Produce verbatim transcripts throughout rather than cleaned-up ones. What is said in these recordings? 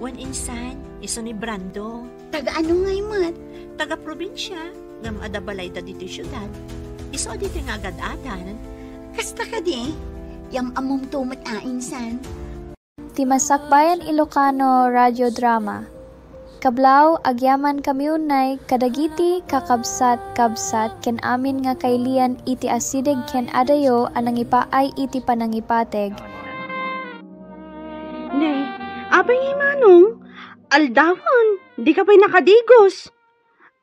Wen insan, isu ni Brando. Taga ano ngay met? Taga probinsia, ngem adda balayda ditoy siudad. Isu a ditoy nga agad-adan. Kasta kadi, yam-ammomto met a insan. Ti Masakbayan Ilocano Radio Drama. Kablaaw, agyamankami unay kadagiti kakabsat-kabsat ken amin nga kailian iti asideg ken adayo a nangipaay iti panangipateg. Ne, apay ngay Manong? Aldawen, dika pay nakadigos.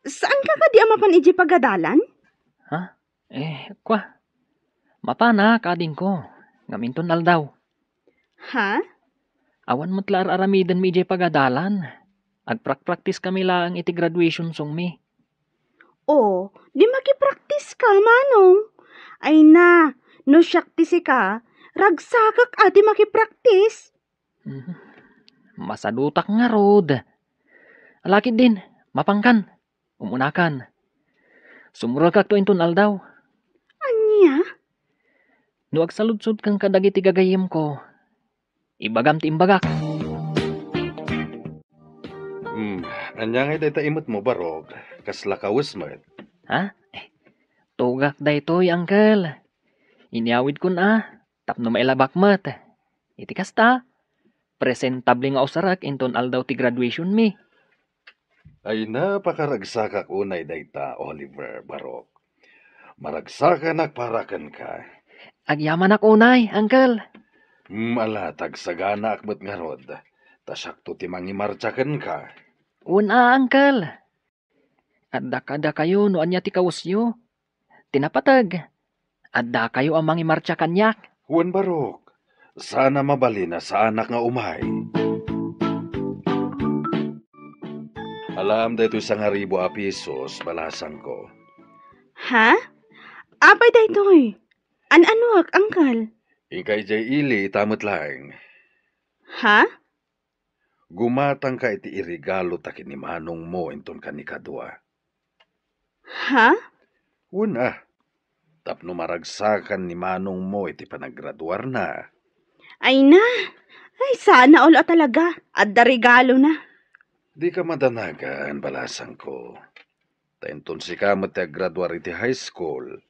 Saanka kadi a mapan idiay pagadalan? Ha? Eh, kua. Mapanak, adingko. Ngem inton aldaw. Ha? Awan met la ar-aramidenmi idiay pagadalan. Agprakpraktiskami laeng iti graduation songmi. O, di makipraktiska, Manong. Ay na, no siak ti sika, ragsakak a ti makipraktis. Mhm. Masadutak ngarud. Ala ketdin, mapankan. Umunakan. Sumrekakto inton aldaw. Ania? No agsaludsodkan kadagiti gagayyemko, ibagam ti imbagak. Hmm, ania ngay dayta imetmo, Barok? Kasla kawes met? Ha? Eh, tugak daytoy, Uncle. Inyawidkon a, tapno mailabak met. Iti kasta, presentable nga usarek inton aldaw ti graduationmi. Ay, napakaragsakak unay dayta, Oliver, Barok. Maragsakanak para kenka. Agyamanak unay, Uncle. Hmm, ala, ta agsaganaak met ngarud. Ta siakto ti mangimartsa kenka. Wen a, Uncle. Adda kadakayo no ania ti kawesyo. Ti napateg, addakayo a mangimartsa kaniak. Wen, Barok, saan a mabalin a saanak nga umay. Alam daytoy sangaribu a pesos, balasangko. Ha? Apay daytoy? An-anuak, Uncle? Inka idiay ili, ita met laeng. Ha? Gumatangka iti iregalo ta ken ni manongmo inton kanikadua. Ha? Wen a, tapno maragsakan ni manongmo iti panagraduarna. Ay na! Ay, sana all a talaga. Adda regalona. Dika madanagan, balasangko. Ta inton sika met ti aggraduar iti high school,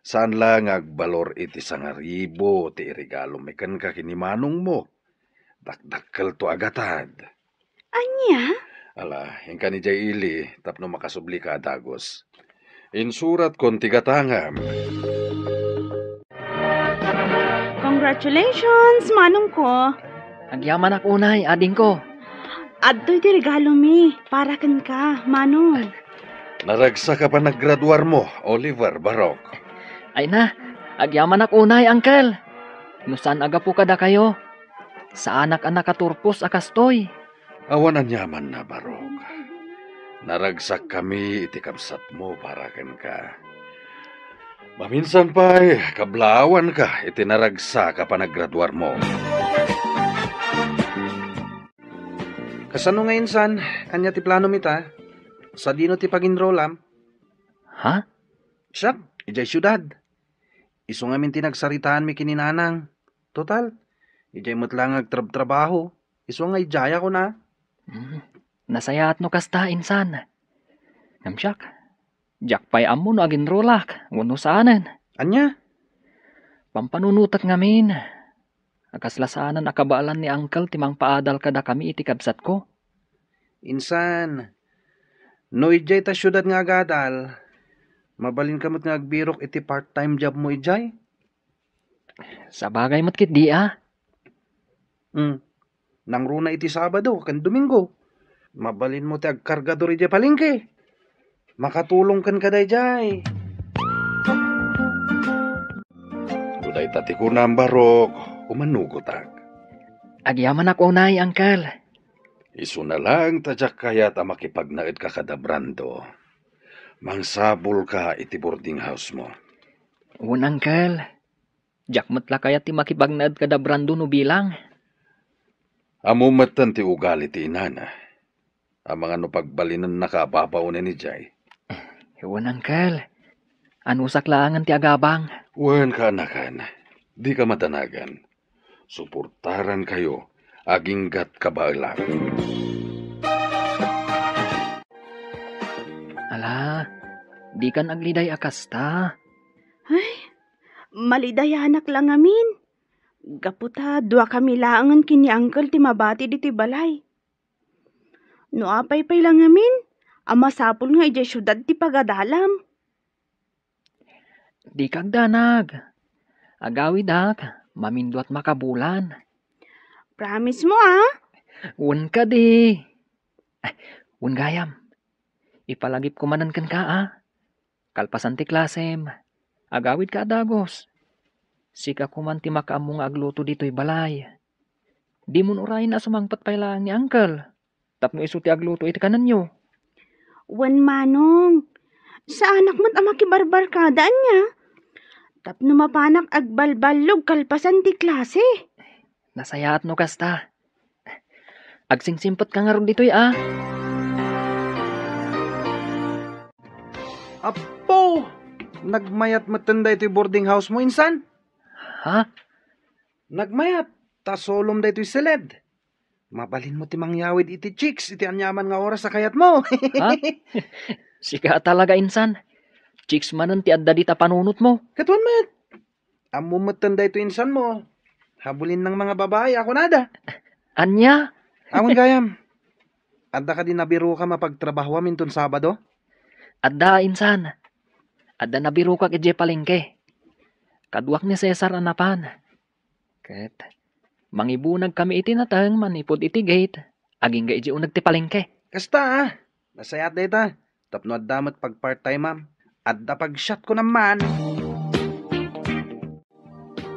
saan la nga agbalor iti sangaribu ti iregalomi kenka ken ni manongmo. Dakdakkelto a gatad. Ania? Ala, inkan idiay ili tapno makasublika a dagus. Insuratkon ti gatangam. Congratulations, manongko. Agyamanak unay, adingko. Adtoy ti regalomi para kenka, manong. Naragsak a panagraduarmo, Oliver, Barok. Ay na, agyamanak unay, Uncle. No saan a gapu kadakayo, saanak a nakaturpos a kastoy. Awan aniamanna, Barok. Naragsakkami iti kabsatmo para kenka. Maminsan pay, kablaawanka iti naragsak a panagraduarmo. Kasano nga insan? Ania ti planom ita? Sadino ti pag-enrollam? Ha? Siak, idiay siudad. Isu ngamin ti nagsaritaanmi ken ni nanang. Total, idiay met la nga agtrabtrabaho. Isu nga idiay a kuna. Hmm. Nasayaat no kasta, insan. Ngem siak, diak pay ammo no aginrolak wenno saanen. Ania? Pampanunotek ngamin. A kasla saanen a kabaelan ni Uncle ti mangpaadal kadakami iti kabsatko. Insan, no idiay ta siudad nga agadal, mabalinka met nga agbirok iti part-time jobmo idiay? Sabagay met ketdi a. Hmm. Nangruna iti Sabado ken Domingo. Mabalinmo ti agkargador idiay palengke. Makatulong kenka daydiay. No dayta ti kunam, Barok, umanugotak. Agyamanak unay, Uncle. Isuna laeng ta diak kayat a makipagnaedka kada Brando. Mangsabulka iti boarding house-mo. Wen, Uncle. Diak met la kayat ti makipagnaed kada Brando no bilang. Ammom metten ti ugali ti inana. Amangan no pagbalinennaka a babaonen idiay. Wen, Uncle. Anusak laengen ti agabang. Wen, kaanakan. Dika madanagan. Suportarankayo Aginggat kabaelan. Ala, dikan agliday a kasta. Ay, malidayanak la ngamin. Gapu ta dua kami laengen ken ni Uncle ti mabati ditoy balay. No apay pay la ngamin, a masapul nga idiay siudad ti pagadalam. Dika agdanag. Agawidak, mamindua ti makabulan. Promise mo, ah? Wen kadi. Ay, wen gayam. Ipalagipko manen kenka, ah. Kalpasan ti klasem, agawidka a dagus. Sika koman ti makaammo nga agluto ditoy balay. Dimon urayen a sumangpet pay laeng ni Uncle tapno isu ti agluto iti kanenyo. Wen, Manong. Saanak met a makibarbarkada ania. Tapno mapanak agbalballog kalpasan ti klase. Nasayaat no kasta. Agsingsimpet ka ngarud ditoy, a. Apo! Nagmayat metten daytoy boarding house mo, insan? Ha? Nagmayat, ta solom daytoy siled. Mabalinmo ti mangyawid iti chicks iti aniaman nga oras a kayatmo. Ha? Sika talaga, insan. Chicks manen ti adda dita panunotmo. Katuan met. Ammom metten daytoy insanmo. Habulinnang mga babae a kunada. Ania? Awan gayam. Adda kadi nabirokam a pagtrabahoam inton Sabado? Adda, insan. Adda nabirokak idiay palengke. Kaduak ni Cesar a napan. Ket mangibunag kami iti nateng manipud iti gate, agingga idiay uneg ti palengke. Kasta, a. Nasayaat dayta. Tapno adda met pagpart-time-am, adda pagsiatko naman.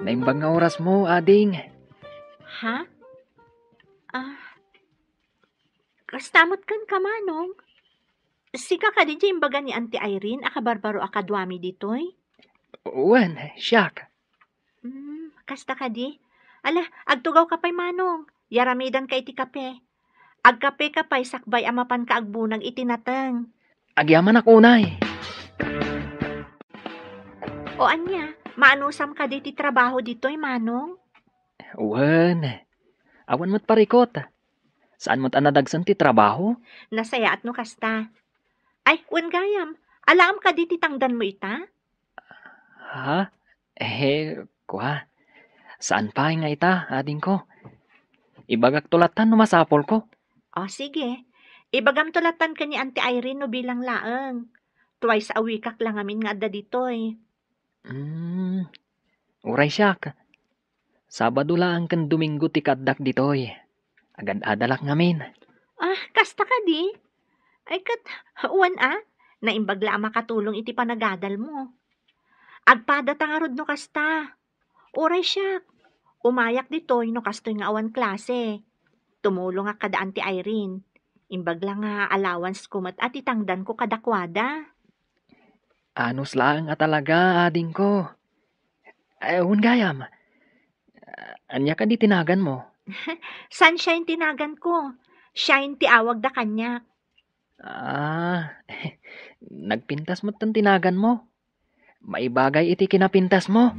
Naimbag nga orasmo, ading. Ha? Ah, kasta met kenka, Manong? Sika kadi ti imbaga ni Auntie Irene a kabarbaro a kaduami ditoy? Wen, siak. Hmm, kasta kadi? Ala, agtugawka pay, Manong. Yaramidanka iti kape. Agkapeka pay sakbay a mapanka agbunag iti nateng. Agyamanak unay. O ania, maanusam kadi ti trabaho ditoy, Manong? Wen, awan met parikot. Saan met a nadagsen ti trabaho? Nasayaat no kasta. Ay, wen gayam, alaem kadi ti tangdanmo ita? Ha? Eh, kua. Saan pay nga ita, adingko. Ibagakto lattan no masapulko. O, sige. Ibagamto lattan ken ni Auntie Irene no bilang laeng. Twice a week-ak la ngamin nga adda ditoy. Hmm. Uray siak. Sabado laeng ken Domingo ti kaaddak ditoy. Agad-adalak ngamin. Ah, kasta kadi? Ay, ket, wen a, naimbag la a makatulong iti panagadalmo. Agpadata ngarud no kasta. Uray siak, umayak ditoy no kastoy nga awan klase. Tumulongak kada Auntie Irene. Imbag la nga allowance ko met a ti tangdanko kadakuada. Anus laeng a talaga, adingko. Eh, wen gayam. Ania kadi ti naganmo? Sunshine ti naganko. Shine ti awagda kaniak. Ah, nagpintas metten ti naganmo. Maibagay iti kinapintasmo.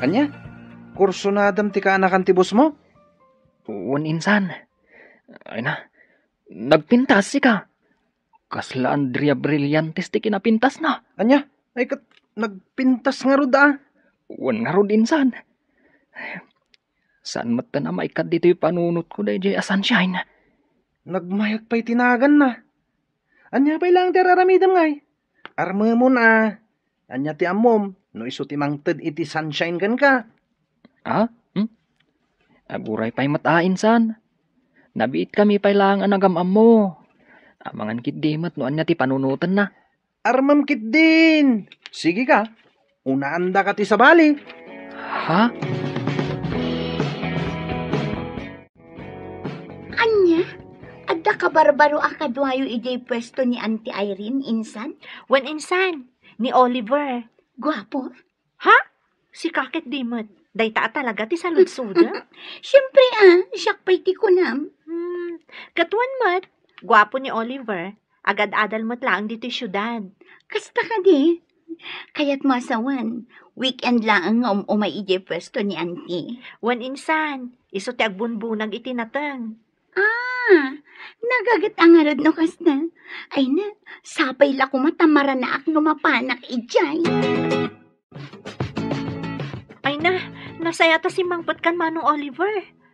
Ania? Kursunadam ti kaanakan ti bossmo? Wen, insan. Ay na, nagpintas sika. Kasla Andrea Brillantes ti kinapintasna. Ania? Ay ket nagpintas ngarud a. Wen ngarud, insan. Saan metten a maikkat ditoy panunotko daydiay a Sunshine. Nagmayat pay ti naganna. Ania pay laeng ti ar-aramidem ngay? Armemon a. Ania ti ammom no isu ti mangted iti Sunshine kenka? Ah? Hmm? Aguray pay met a, insan. Nabiitkami pay laeng a nagam-ammo. Amangan ketdi met no ania ti panunotenna. Armem ketdin. Sige ka. Unaandaka ti sabali. Ha? Ania? Adda kabarbaro a kaduayo idiay puesto ni Auntie Irene, insan? Wen, insan. Ni Oliver. Guapo? Ha? Sika ketdi met. Dayta a talaga ti saludsodem? Siempre a, siak pay ti kunam. Hmm, ket wen met, guapo ni Oliver. Agad-adal met laeng ditoy siudad. Kasta kadi? Kayatmo a sawen, weekend laeng nga um-umay idiay puesto ni Auntie. Wen insan, isu ti agbunbunag iti nateng. Ah, nagaget a ngarud no kasta. Ay na, sapay la koma ta maranaak no mapanak idiay. Ay na, nasaya ta simmangpet kan Manong Oliver.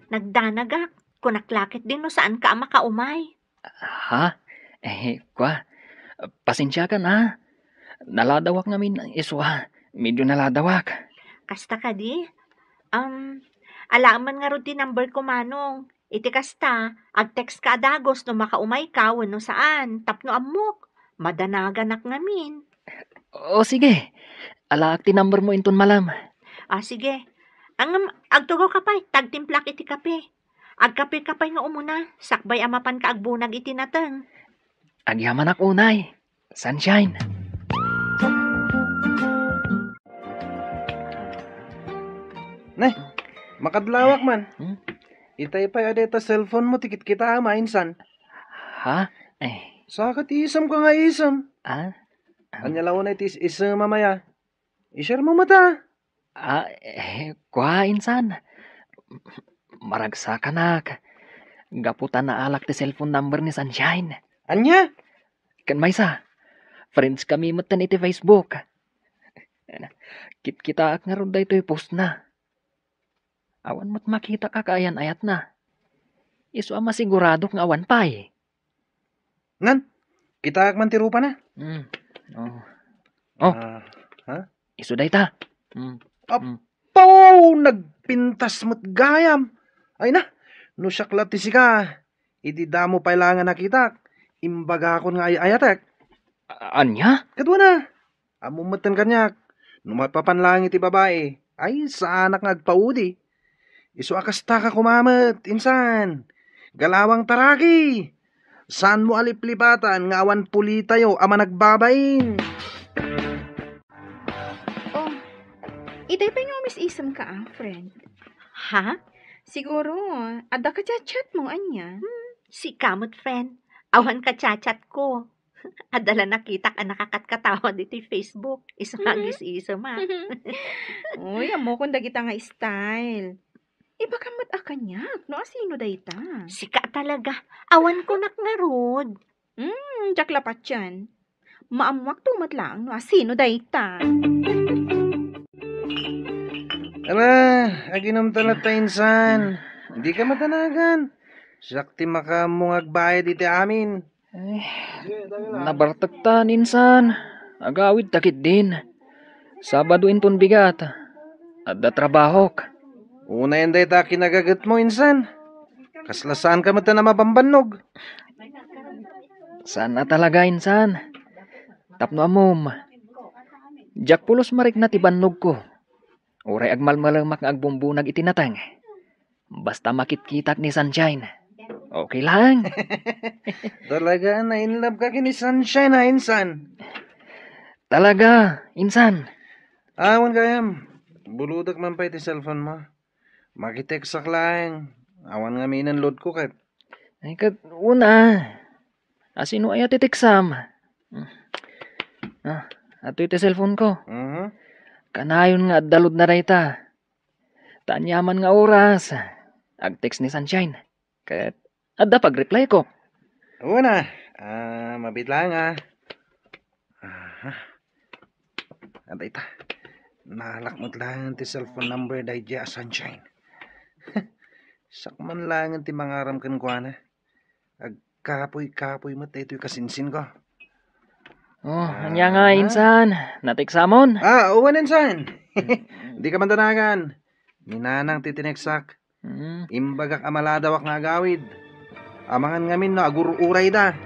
Nagdanagak. Kunak la ketdin no saanka a makaumay. Ha? Eh, kwa, pasensiakan, ha? Naladawak ngamin isu, ha? Medyo naladawak. Kasta kadi? Um, alaem man ngarud ti number ko, Manong. Iti kasta, ag-text ka a dagus no makaumay ka wenno saan, tapno ammok. Madanaganak ngamin. O, sige. Alaak ti number mo inton malem. Ah, sige. Ngem, agtugaw ka pay, ta agtimplak iti kape. Agkape ka pay nga umuna, sakbay a mapanka agbunag iti nateng. Agyamanak unay, Sunshine. Ne, makadlawak man. Hmm? Itay pay a dayta cellphone mo ti kitkitaem a insan. Ha? Eh. Saka ti isemka nga isem. Ah? Ania la unay ti is-, isem a maya? I-share mo met a. Ah, eh, kua, insan. Maragsakanak. Gapu ta naalak ti cellphone number ni Sunshine. Ania? Ken maysa, friends kami metten iti Facebook. Kitkitaak ngarud daytoy postna. Awan met makitak a kaayan-ayatna. Isu a masiguradok nga awan pay. Ngan, kitaak man ti rupana. Mm. Oh. Oh. Ah, ha? Isu dayta. Mm. Ap-, Mm. Apo, nagpintas met gayam. Ay na, no siak la ti sika, idi damo pay la nga nakitak, imbagakon nga ay-ayatek. A-, ania? Kaduana, ammom metten kaniak, no mapapan laeng iti babai, ay, saanak nga agpaudi. Isu a kasta ka koma met, insan. Galawang taraki! Saanmo a liplipatan nga awan pulitayo a managbabain? Oh, itay pay nga umis-isemka, ah, friend. Ha? Siguro, adda ka chat-chat mo, ania? Hmm, sika met, friend. Awan ka chat-chat ko. Adda la nakitak a nakakatkatawad iti Facebook. Isu nga Mhm. agis-isem, ah. Uy, ammokon dagita nga style. Ibagam met a kaniak, no asino dayta? Sika talaga. Awan kunak ngarud. Hmm, diak la patien. Maammuakto met laeng no asino dayta. Ala, aginumta latta, insan. Dika madanagan. Siak ti makaammo nga agbayad iti amin. Eh, nabartektan, insan. Agawidta ketdin. Sabado inton bigat. Adda trabahok. Unayen dayta kinagagetmo, insan. Kasla saanka met a mabambannog. Saan a talaga, insan. Tapno ammom, diak pulos marikna ti bannogko. Uray agmalmalemak nga agbumbunag iti nateng. Basta makitkitak ni Sunshine, okay lang. Talaga, na-in love ka ken ni Sunshine, ha, insan? Talaga, insan. Awan gayam. Buludak man pay ti cellphone mo. Makitekstak laeng. Awan ngaminen load ko ket. Ay, ket una. Asino aya ti teksam? Ah, atoy ti cellphone ko. Mhm. Kanayon nga adda load na dayta. Ta aniaman nga oras, ag-text ni Sunshine. Ket adda pag-reply ko. Una, ah, mabit lang, ah. Aha. Adda ita. Naalak met lang ti cellphone number daydiay a Sunshine. Siak man lang ti mangaram kenkuana. Agkapuy-kapuy met daytoy kasinsinko. Oh, ania nga, ah, insan? Nateksamon? Ah, wen, insan. Dika man danagan. Ni nanang ti tineksak. Mm. Imbagak a maladawak nga agawid. Amangan ngamin no agur-urayda.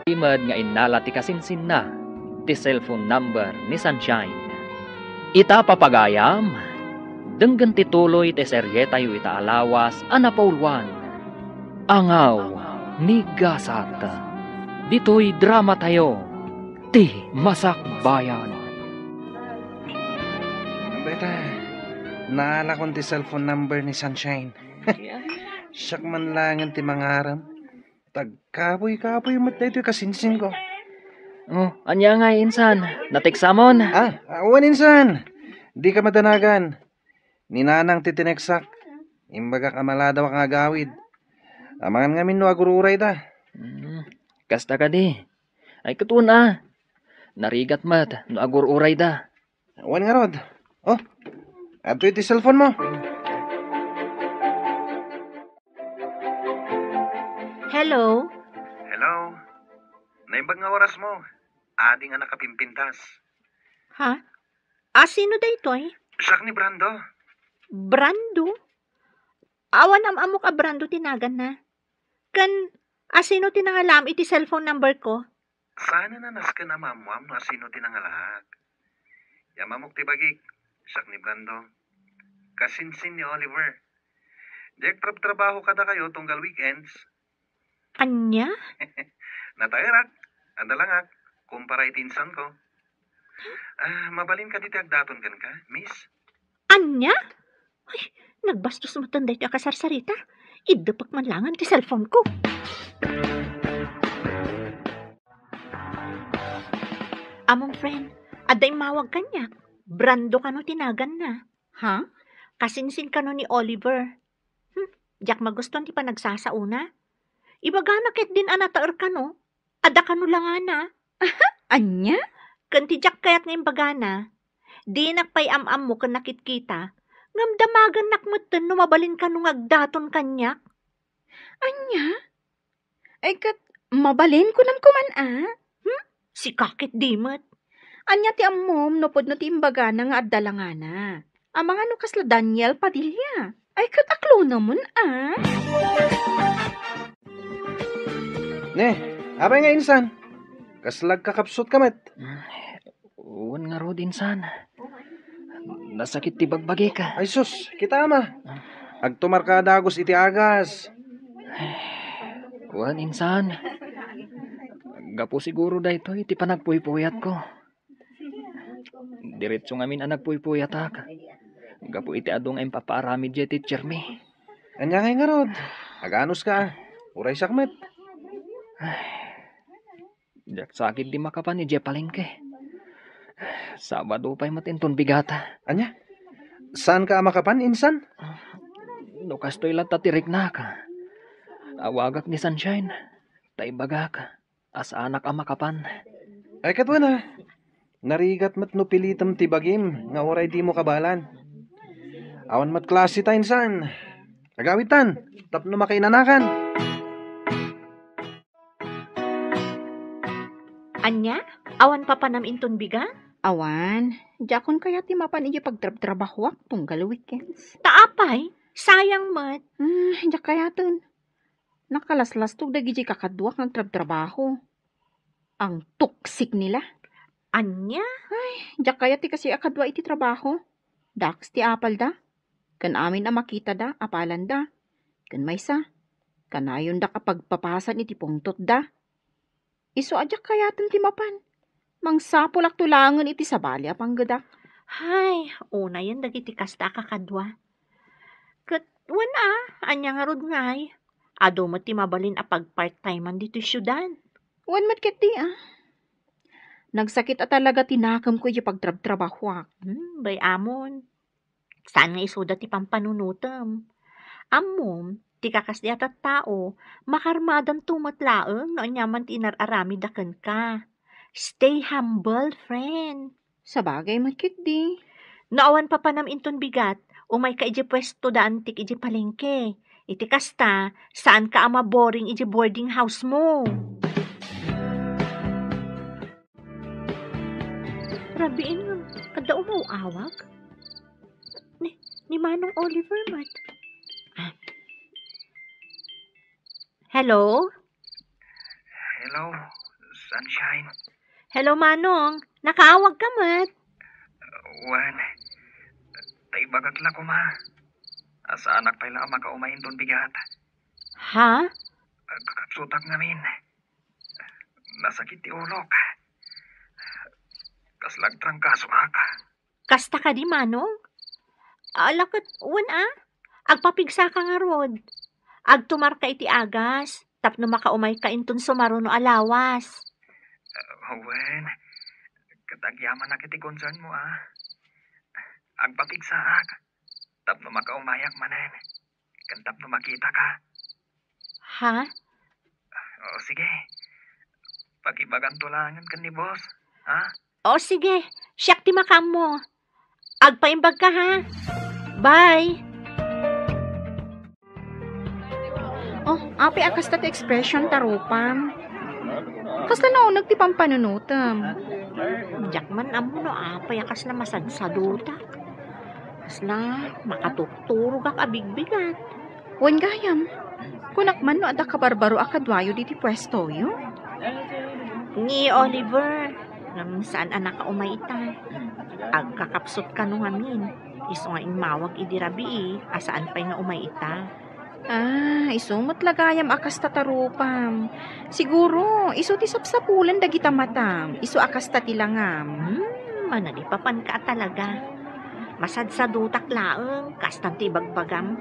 Imed nga innala ti kasinsinna ti cellphone number ni Sunshine. Ita, papagayam, denggen ti tuloy ti serietayo ita a lawas a napauluan, Angaw ni Gasat. Ditoy dramatayo, ti Masakbayan. Beta, naalakon ti cellphone number ni Sunshine. Siak man langen ti mangaram. Agkapuy-kapuy met daytoy kasinsinko. Oh, ania ngay, insan? Nateksamon? Ah, ah, wen, insan. Dika madanagan. Ni nanang ti tineksak. Imbagak a maladawak nga agawid. Amangan ngamin no agur-urayda. Hmm, kasta kadi. Ay, ket wen a. Narigat met no agur-urayda. Wen ngarud. Oh, adtoy ti cellphone mo. Hello? Hello? Naimbag nga oras mo. Adi nga nakapimpintas. Ha? A, sino daytoy? Siak ni Brando. Brando? Awan am-ammok a Brando ti naganna. Ken, a, sino ti nangalaam iti cellphone number ko? Saan a nasken a maammoam no a sino ti nangalaak. Yam-amok ti bagik, siak ni Brando. Kasinsin ni Oliver. Diak trabtrabaho kadakayo tunggal weekends. Ania? Nataerak, adalangak, kumpara iti insanko. Ah, mabalin kadi ti agdaton kenka, miss? Ania? Ay, nagbastos metten daytoy a kasarsarita. Iddepek man laengen ti cellphone ko. Among friend, adda immawag kaniak. Brando kano ti naganna. Ha? Kasinsin kano ni Oliver. Hmm, diak magustuan ti panagsasaona. Ibagana ketdin a nataer kano. Adda kano langana. Ania? Ken ti diak kayat nga imbagana, dinak pay am-ammo ken nakitkita, ngem damagennak metten no mabalin kano nga agdaton kaniak. Ania? Ay, ket mabalin, kunam koman a. Hmm? Sika ketdi met. Ania ti ammom no pudno ti imbagana nga adda langana? Amangan no kasla Daniel Padilla. Ay, ket aklonamen a. Ne, apay nga insan? Kasla agkakapsutka met? Wen ngarud, insan. Nasakit ti bagbagik. Ay sus, kitaem a. Agtumarka a dagus iti agas. Wen, insan. Gapu siguro daytoy ti panagpuypuyatko. Diretso ngamin a nagpuypuyatak. Gapu iti adu nga impapaaramid diay teachermi. Ania ngay ngarud? Aganuska a. Uray siak met. Diak sa ketdi makapan idiay palengke. Sabado pay met inton bigata. Ania? Saanka a makapan, insan? No kastoy latta ti riknak, awagak ni Sunshine, ta ibagak a saanak a makapan. Ay, ket wen a. Narigat met no pilitem ti bagim nga uray dimo kabaelan. Awan met klase ta, insan. Agawidtan, tapno makainanakan. Ania? Awan papanam inton bigat? Awan. Diakon kayat ti mapan idiay pagtrabtrabahoak tunggal weekends. Ta apay? Sayang met. Hmm, diak kayaten. Nakalaslastog dagidiay kakaduak nga agtrabtrabaho. Ang toxic nila. Ania? Ay, diak kayat ti kastoy a kadua iti trabaho. Daks ti apalda. Ken amin a makitada, apalanda. Ken maysa, kanayondak a pagpapasan iti pungtotda. Isu a diak kayaten ti mapan. Mangsapulakto laengen iti sabali a panggedak. Hay, unayen dagiti kasta a kakadua. Ket wen a, ania ngarud ngay? Adu met ti mabalin a pagpart-timean ditoy siudad. Wen met ketdi a. Nagsakit a talaga ti nakemko iti pagtrabtrabahoak. Hmm, bay-amon. Saan nga isuda ti pampanunotem. Ammom, ti kakasdi a tattao, makarmadanto met laeng no aniaman ti inar-aramidda kenka. Stay humble, friend. Sabagay met ketdi. No awan papanam inton bigat, umayka idiay puesto da antik idiay palengke. Iti kasta, saanka a maboring idiay boarding house mo. Rabiin nga, adda umaw-awag? Ni, ni Manong Oliver met. Ah. Hello? Hello, Sunshine. Hello, Manong. Nakaawag ka met? Wen, ta ibagak la koma a saanak pay la a makaumay inton bigat. Ha? Agkakapsutak ngamin. Nasakit ti ulok. Kasla agtrangkasoak. Kasta kadi, Manong? Ala ket, wen a, agpapigsaka ngarud. Agtumarka iti agas, tapno makaumayka inton sumaruno a lawas. Ah, wen, ket agyamanak iti concern mo, ah. Agpapigsaak tapno makaumayak manen, ken tapno makitaka. Ha? O, sige. Pakibaganto laengen ken ni boss, ha? O, sige. Siak ti makaammo. Agpaimbagka, ha? Bye. Oh, apay a kasta ti expression ta rupam? Kasla nauneg ti pampanunotem? Diak man ammo no apay a kasla masadsadutak. Kasla makatukturogak a bigbigat. Wen gayam, kunak man no adda kabarbaro a kaduayo diti puestoyo? Ni Oliver, ngem saan a nakaumay ita. Agkakapsut kano ngamin, isu nga immawag idi rabii a saan pay nga umay ita. Ah, isu met la gayam a kasta ta rupam. Siguro, isu ti sapsapulen dagita matam, isu a kasta ti langam. Hmm, manalipapanka a talaga. Masadsadutak laeng, kastan ti ibagbagam.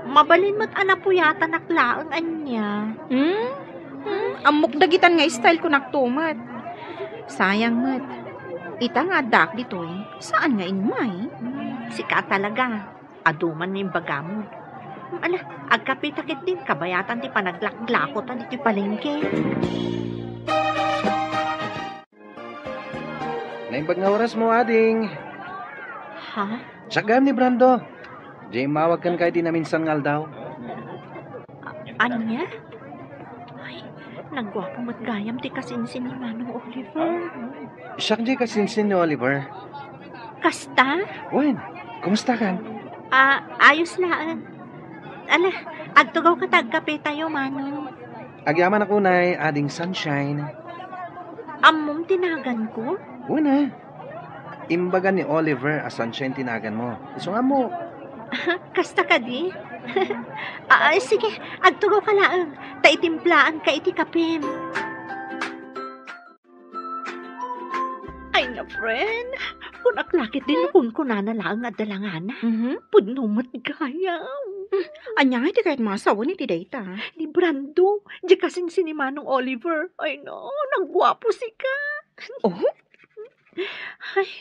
Mabalin met a napuyatanak laeng ania. Hmm? Hmm? Ammok dagitan nga style ko naktumet. Sayang met. Ita nga addaak ditoy, saan nga immay? Sika talaga. Adu man nga imbagam. Ala, agkapita ketdin kabayatan ti panaglaklako ta ditoy palengke. Naimbag nga oras mo, ading. Ha? Siak gayam ni Brando. Diay immawag kenka iti naminsan nga aldaw. A-, ania? Ay, nagguapo met gayam ti kasinsin ni Manong Oliver. Siak diay kasinsin ni Oliver. Kasta? Wen, kumustakan? Ah, ayos laeng. Ala, agtugawka ta agkapetayo, Manong. Agyamanak unay, ading Sunshine. Ammom ti naganko? Wen a. Imbaga ni Oliver a Sunshine ti naganmo. Isu nga ammo. Kasta kadi? Ah, ah, sige, agtugawka laeng. Ta itimplaanka iti kapem. Ay na, friend. Kunak la ketdin no kunkunana laeng adda langana. Mhm. Pudno met gayam. Ania nga iti kayatmo a sawen iti dayta? Ni Brando, diay kasinsin ni Manong Oliver. Ay na, nagguapo sika. Oh? Ay,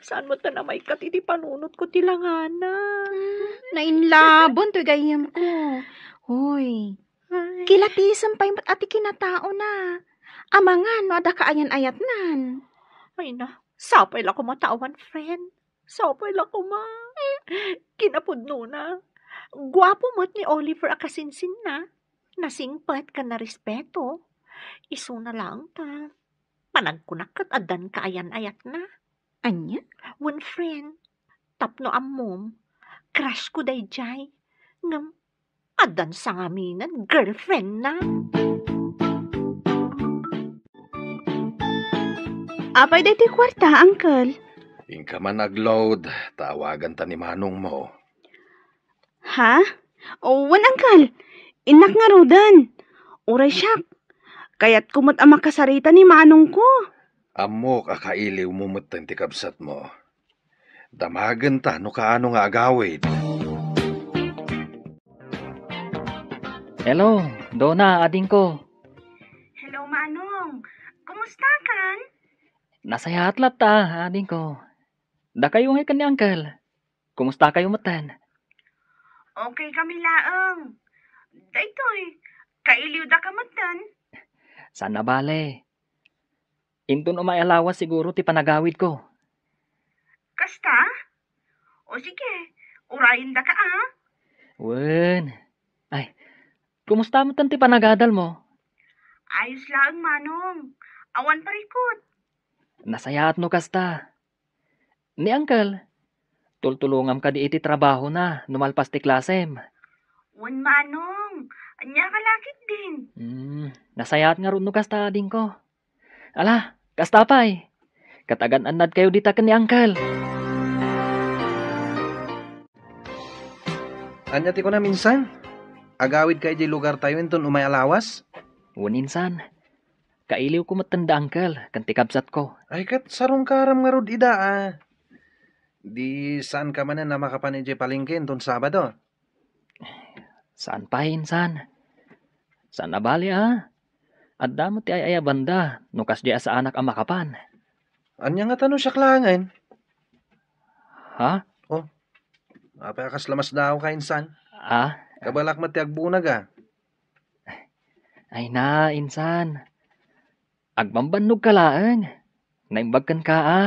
saan met ta namaykat iti panunotko ti langana? Hmm, nainlaben toy gayyemko. Hoy, ay, kilatisem pay met a ti kinataona. Amangan no adda kaayan-ayatnan. Ay na, sapay la koma ta awan friend. Sapay la koma. Kinapudnona, guapo met ni Oliver a kasinsinna. Nasingpet ken narespeto. Isuna laeng ta panagkunak ket addan kaayan-ayatna. Ania? Wen friend, tapno ammom, crush ko daydiay. Ngem addan sangaminen girlfriendna. Apay daytoy kuarta, uncle? Inka man agload, ta awaganta ni manongmo. Ha? O, wen, uncle. Innak ngaruden. Uray siak, kayatko met a makasarita ni manongko. Ammok a kailiwmo metten ti kabsatmo. Damagenta no kaano nga agawid. Hello, Dona, adingko. Hello, Manong. Kumustakan? Nasayaat latta, adingko. Dakayo ngay ken ni Uncle. Kumustakayo metten? Okay kami laeng. Daytoy, kailiwdaka metten. Saan a bale. Inton umay a lawas siguro ti panagawidko. Kasta? O sige, urayendaka a. Wen. Ay, kumusta metten ti panagadalmo? Ayos laeng, Manong. Awan parikut. Nasayaat no kasta. Ni Uncle, tultulongam kadi iti trabahona no malpas ti klasem? Wen, Manong. Ania ka la ketdin? Hmm, nasayaat ngarud no kasta, adingko. Ala, kasta pay. Ket agan-annadkayo dita ken ni Uncle. Ania ti kunam, insan? Agawidka idiay lugartayo inton umay a lawas? Wen, insan. Kailiwko metten da Uncle ken ti kabsatko. Ay, ket sarungkaram ngarud ida a. Di saanka manen a makapan idiay palengke inton Sabado? Saan pay, insan. Saan a bali, a. Adda met ti ay-ayabanda no kasdi a saanak a makapan. Ania ngata no siak laengen? Ha? Oh, apay a kasla masdaawka, insan? Ah? Kabalak met ti agbunag, a. Ay na, insan. Agbambannog ka laeng. Naimbag kenka, a.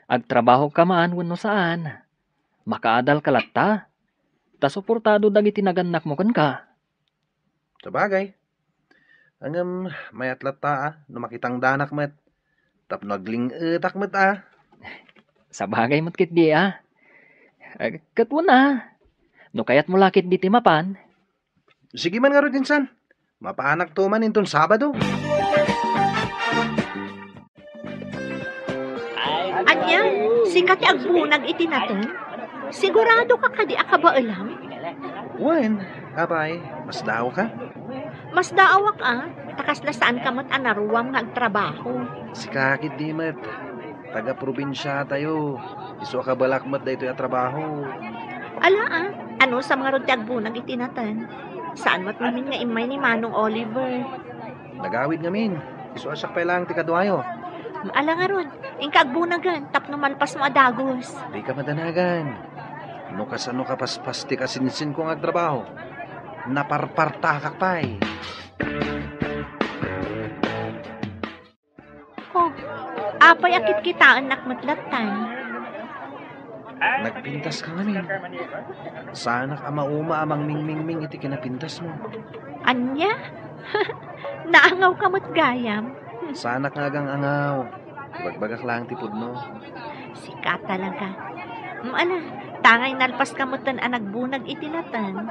Agtrabaho ka man wenno saan, makaadal ka latta. Ta suportado dagiti nagannakmo kenka. Sabagay. Ngem mayat latta, a, no makitangdanak met. Tapno agling-etak met, a. Sabagay met ketdi, a. Eh, ket wen, a. No kayatmo la ketdi ti mapan. Sige man ngarud, insan. Mapaanakto man inton Sabado. Ania, sika ti agbunag iti nateng? Sigurado ka kadi a kabaelam? Wen, apay, masdaawka? Masdaawak, a, ta kasla saanka met a naruam nga agtrabaho. Sika ketdi met, taga-probinsiatayo, isu a kabalak met daytoy a trabaho. Ala, a, anusam ngarud ti agbunag iti nateng? Saan met ngamin nga immay ni Manong Oliver? Nagawid ngamin. Isu a siak pay laeng ti kaduayo. Ala ngarud, inka agbunagen tapno malpasmo a dagus. Dika madanagan. No kasano kapaspas ti kasinsinko nga agtrabaho, naparpartakak pay. Oh, apay a kitkitaennak met lattan? Nagpintas ka ngamin. Saanak a mauma a mangmingmingming iti kinapintasmo. Ania? Naangawka met gayam? Saanak nga agang-angaw. Ibagbagak laeng ti pudno. Sika talaga. Mm, ala, tangay nalpaska metten a nagbunag iti nateng.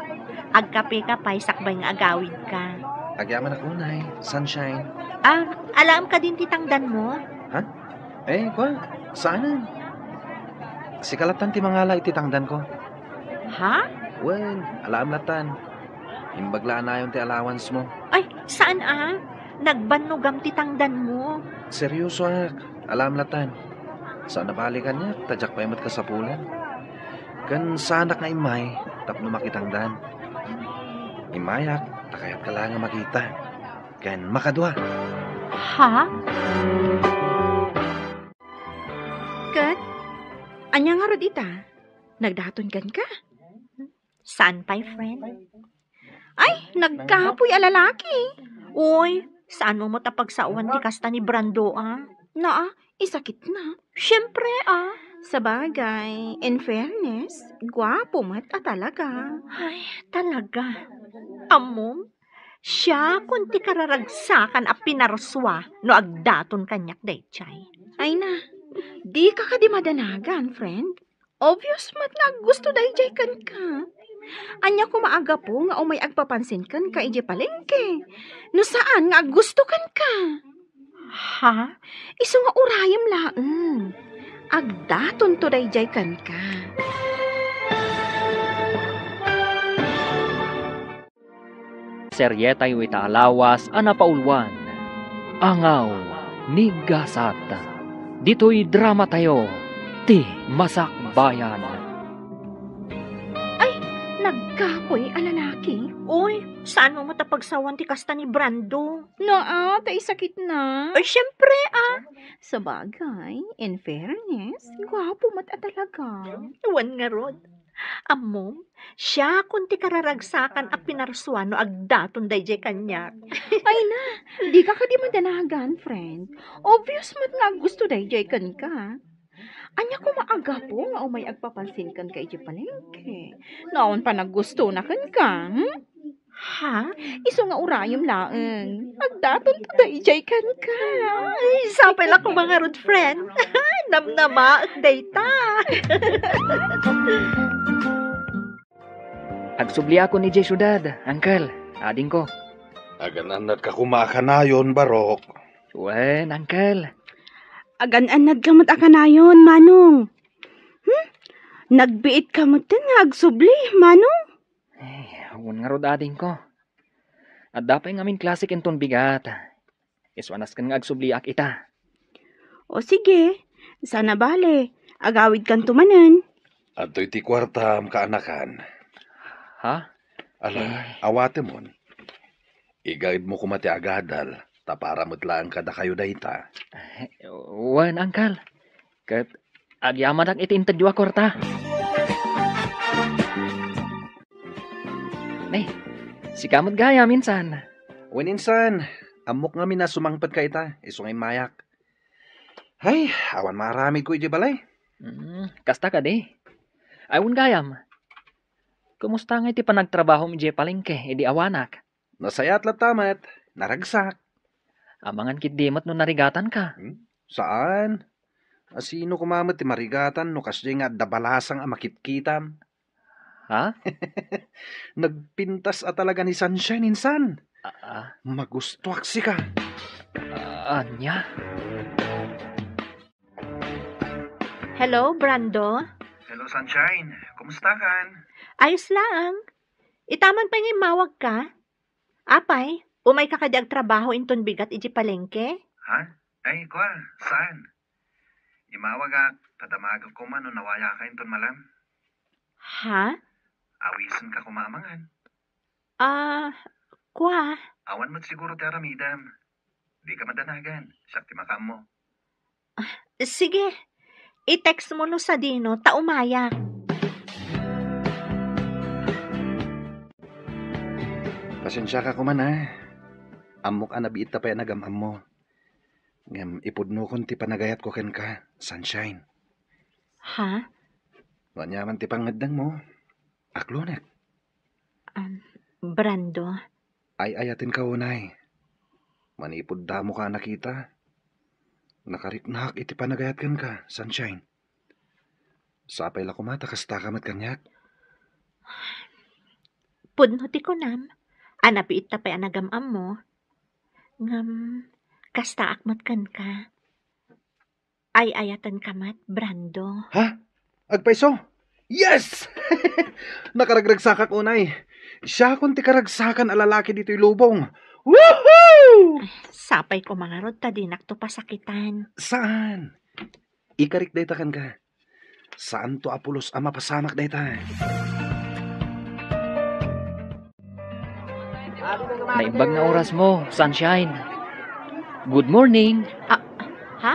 Agkapeka pay sakbay nga agawidka. Agyamanak unay, Sunshine. Ah, alaem kadin ti tangdanmo? Ha? Eh, kua, saanen. Sika lattan ti mangala iti tangdanko. Ha? Wen, alaem lattan. Imbag la a nayon ti allowance mo. Ay, saan a? Nagbannogam ti tangdanmo. Seryosoak, alaem lattan. Saan a bali kaniak, ta diak pay met kasapulan. Ken saanak nga immay tapno makitangdan. Immayak, ta kayatka la nga makita. Ken makadua. Ha? Ket, ania ngarud ita? Nagdaton kenka? Saan pay, friend? Ay, nagkapoy a lalaki. Uy, saanmo met a pagsaoan ti kasta ni Brando, a? Naa, isakitna. Siempre, a. Sabagay, in fairness, guapo met a talaga. Ay, talaga. Ammom, siakon ti kararagsakan a pinarsua no agdaton kaniak daydiay. Ay na, dika kadi madanagan, friend. Obvious met nga aggusto daydiay kenka. Ania koma a gapu nga umay agpapansin kenka idiay palengke? No saan nga aggusto kenka? Ha? Isu nga urayem laeng. Agdatonto daydiay kenka. Serietayo ita a lawas a napauluan, Angaw ni Gasat. Ditoy dramatayo, Ti Masakbayan. Ay, nagkapoy a lalaki. Uy, saanmo met a pagsawan ti kasta ni Brando? Naa, ta isakitna. Ay, siempre, a. Sabagay, in fairness, guapo met a talaga. Wen ngarud. Ammom, siakon ti kararagsakan a pinarsua no agdaton daydiay kaniak. Ay na, dika kadi madanagan, friend. Obvious met nga aggusto daydiay kenka. Ania koma a gapu nga umay agpapansin kenka idiay palengke? No awan panaggustona kenka, hmm? Ha? Isu nga urayem laeng. Agdatonto daydiay kenka. Ay, sapay la koma ngarud, friend. Namnamaek dayta. Agsubliakon idiay siudad, uncle, adingko. Agan-annadka koma a kanayon, Barok. Wen, uncle. Agan-annadka met a kanayon, Manong. Hmm? Nagbiitka metten nga agsubli, Manong? Eh, wen ngarud, adingko. Adda pay ngamin klasek inton bigat. Isu a nasken nga agsubliak ita. O sige, saan a bale, agawidkanto manen. Adtoy ti kuartam, kaanakan. Ha? Ala, eh, awatemon. Igaedmo koma ti agadal, ta para met laeng kadakayo dayta. Wen, Uncle. Ket agyamanak iti intedyo a kuarta. Ne, sika met gayam, insan. Wen, insan, ammok ngamin a sumangpetka ita, isu nga immayak. Hay, awan maaramidko idiay balay. Hmm, kasta kadi? Ay, wen gayam. Kumusta ngay ti panagtrabahom idiay palengke idi awanak? Nasayaat latta met, naragsak. Amangan ketdi met no narigatanka. Hmm? Saan? A, sino koma met ti marigatan no kasdiay nga adda balasang a makitkitam? Ha? Nagpintas a talaga ni Sunshine, insan. Ah, ah. Magustuak sika. Ah, ania? Hello, Brando? Hello, Sunshine. Kumusta kan? Ayos laeng. Ita man pay nga immawagka? Apay, umayka kadi agtrabaho inton bigat idiay palengke? Ha? Ay, kua, saan? Immawagak, ta damagek koma no nawayaka inton malem. Ha? Awisenka koma amangan. Ah, kua. Awan met siguro ti aramidem. Dika madanagan, siak ti makaammo. Sige, i-text mo no sadino ta umayak. Pasensiaka koma, a. Ammok a nabiitta pay a nagam-ammo. Ngem ipudnokon ti panagayatko kenka, Sunshine. Ha? No aniaman ti pangngeddengmo, aklonek. Um, Brando. Ay-ayatenka unay. Manipud damoka a nakita, nakariknaak iti panagayat kenka, Sunshine. Sapay la koma ta kastaka met kaniak. Pudno ti kunam, a nabiitta pay a nagam-ammo. Ngem, kastaak met kenka. Ay-ayatenka met, Brando. Ha? Agpayso? Yes! Nakaragragsakak unay. Siakon ti karagsakan a lalaki ditoy lubong. Woohoo! Sapay koma ngarud ta dinakto pasakitan. Saan? Ikarik dayta kenka. Saanto a pulos a mapasamak dayta. Naimbag nga orasmo, Sunshine. Good morning. Ah, ha?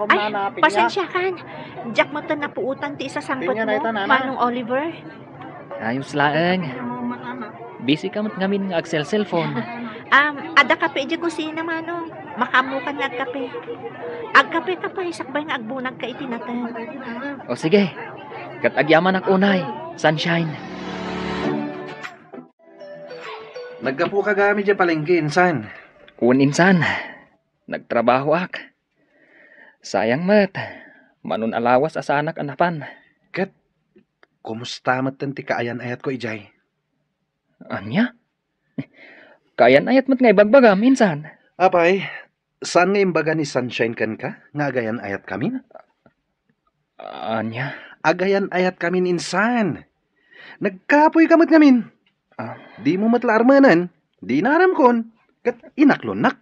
Ay, pasensiakan. Diak met napuotan ti isasangpetmo, Manong Oliver. Ayos laeng. Busy ka met ngamin nga agselselpon. Um, adda kape idiay kusina, Manong. Makaammokan nga agkape. Agkape ka pay, sakbay nga agbunagka iti nateng. O sige. Ket agyamanak unay, Sunshine. Naggapuka gayam idiay palengke, insan? Wen, insan. Nagtrabahoak. Sayang met, mano a lawas a saanak a napan. Ket, kumusta metten ti kaayan-ayatko idiay? Ania? Kaayan-ayat met nga ibagbagam, insan. Apay, saan nga imbaga ni Sunshine kenka nga agayan-ayatkamin? Ania? Agayan-ayatkamin, insan. Nagkapoyka met ngamin. Ah. Dimo met la armenen, di inaramkon, ket inaklonnak.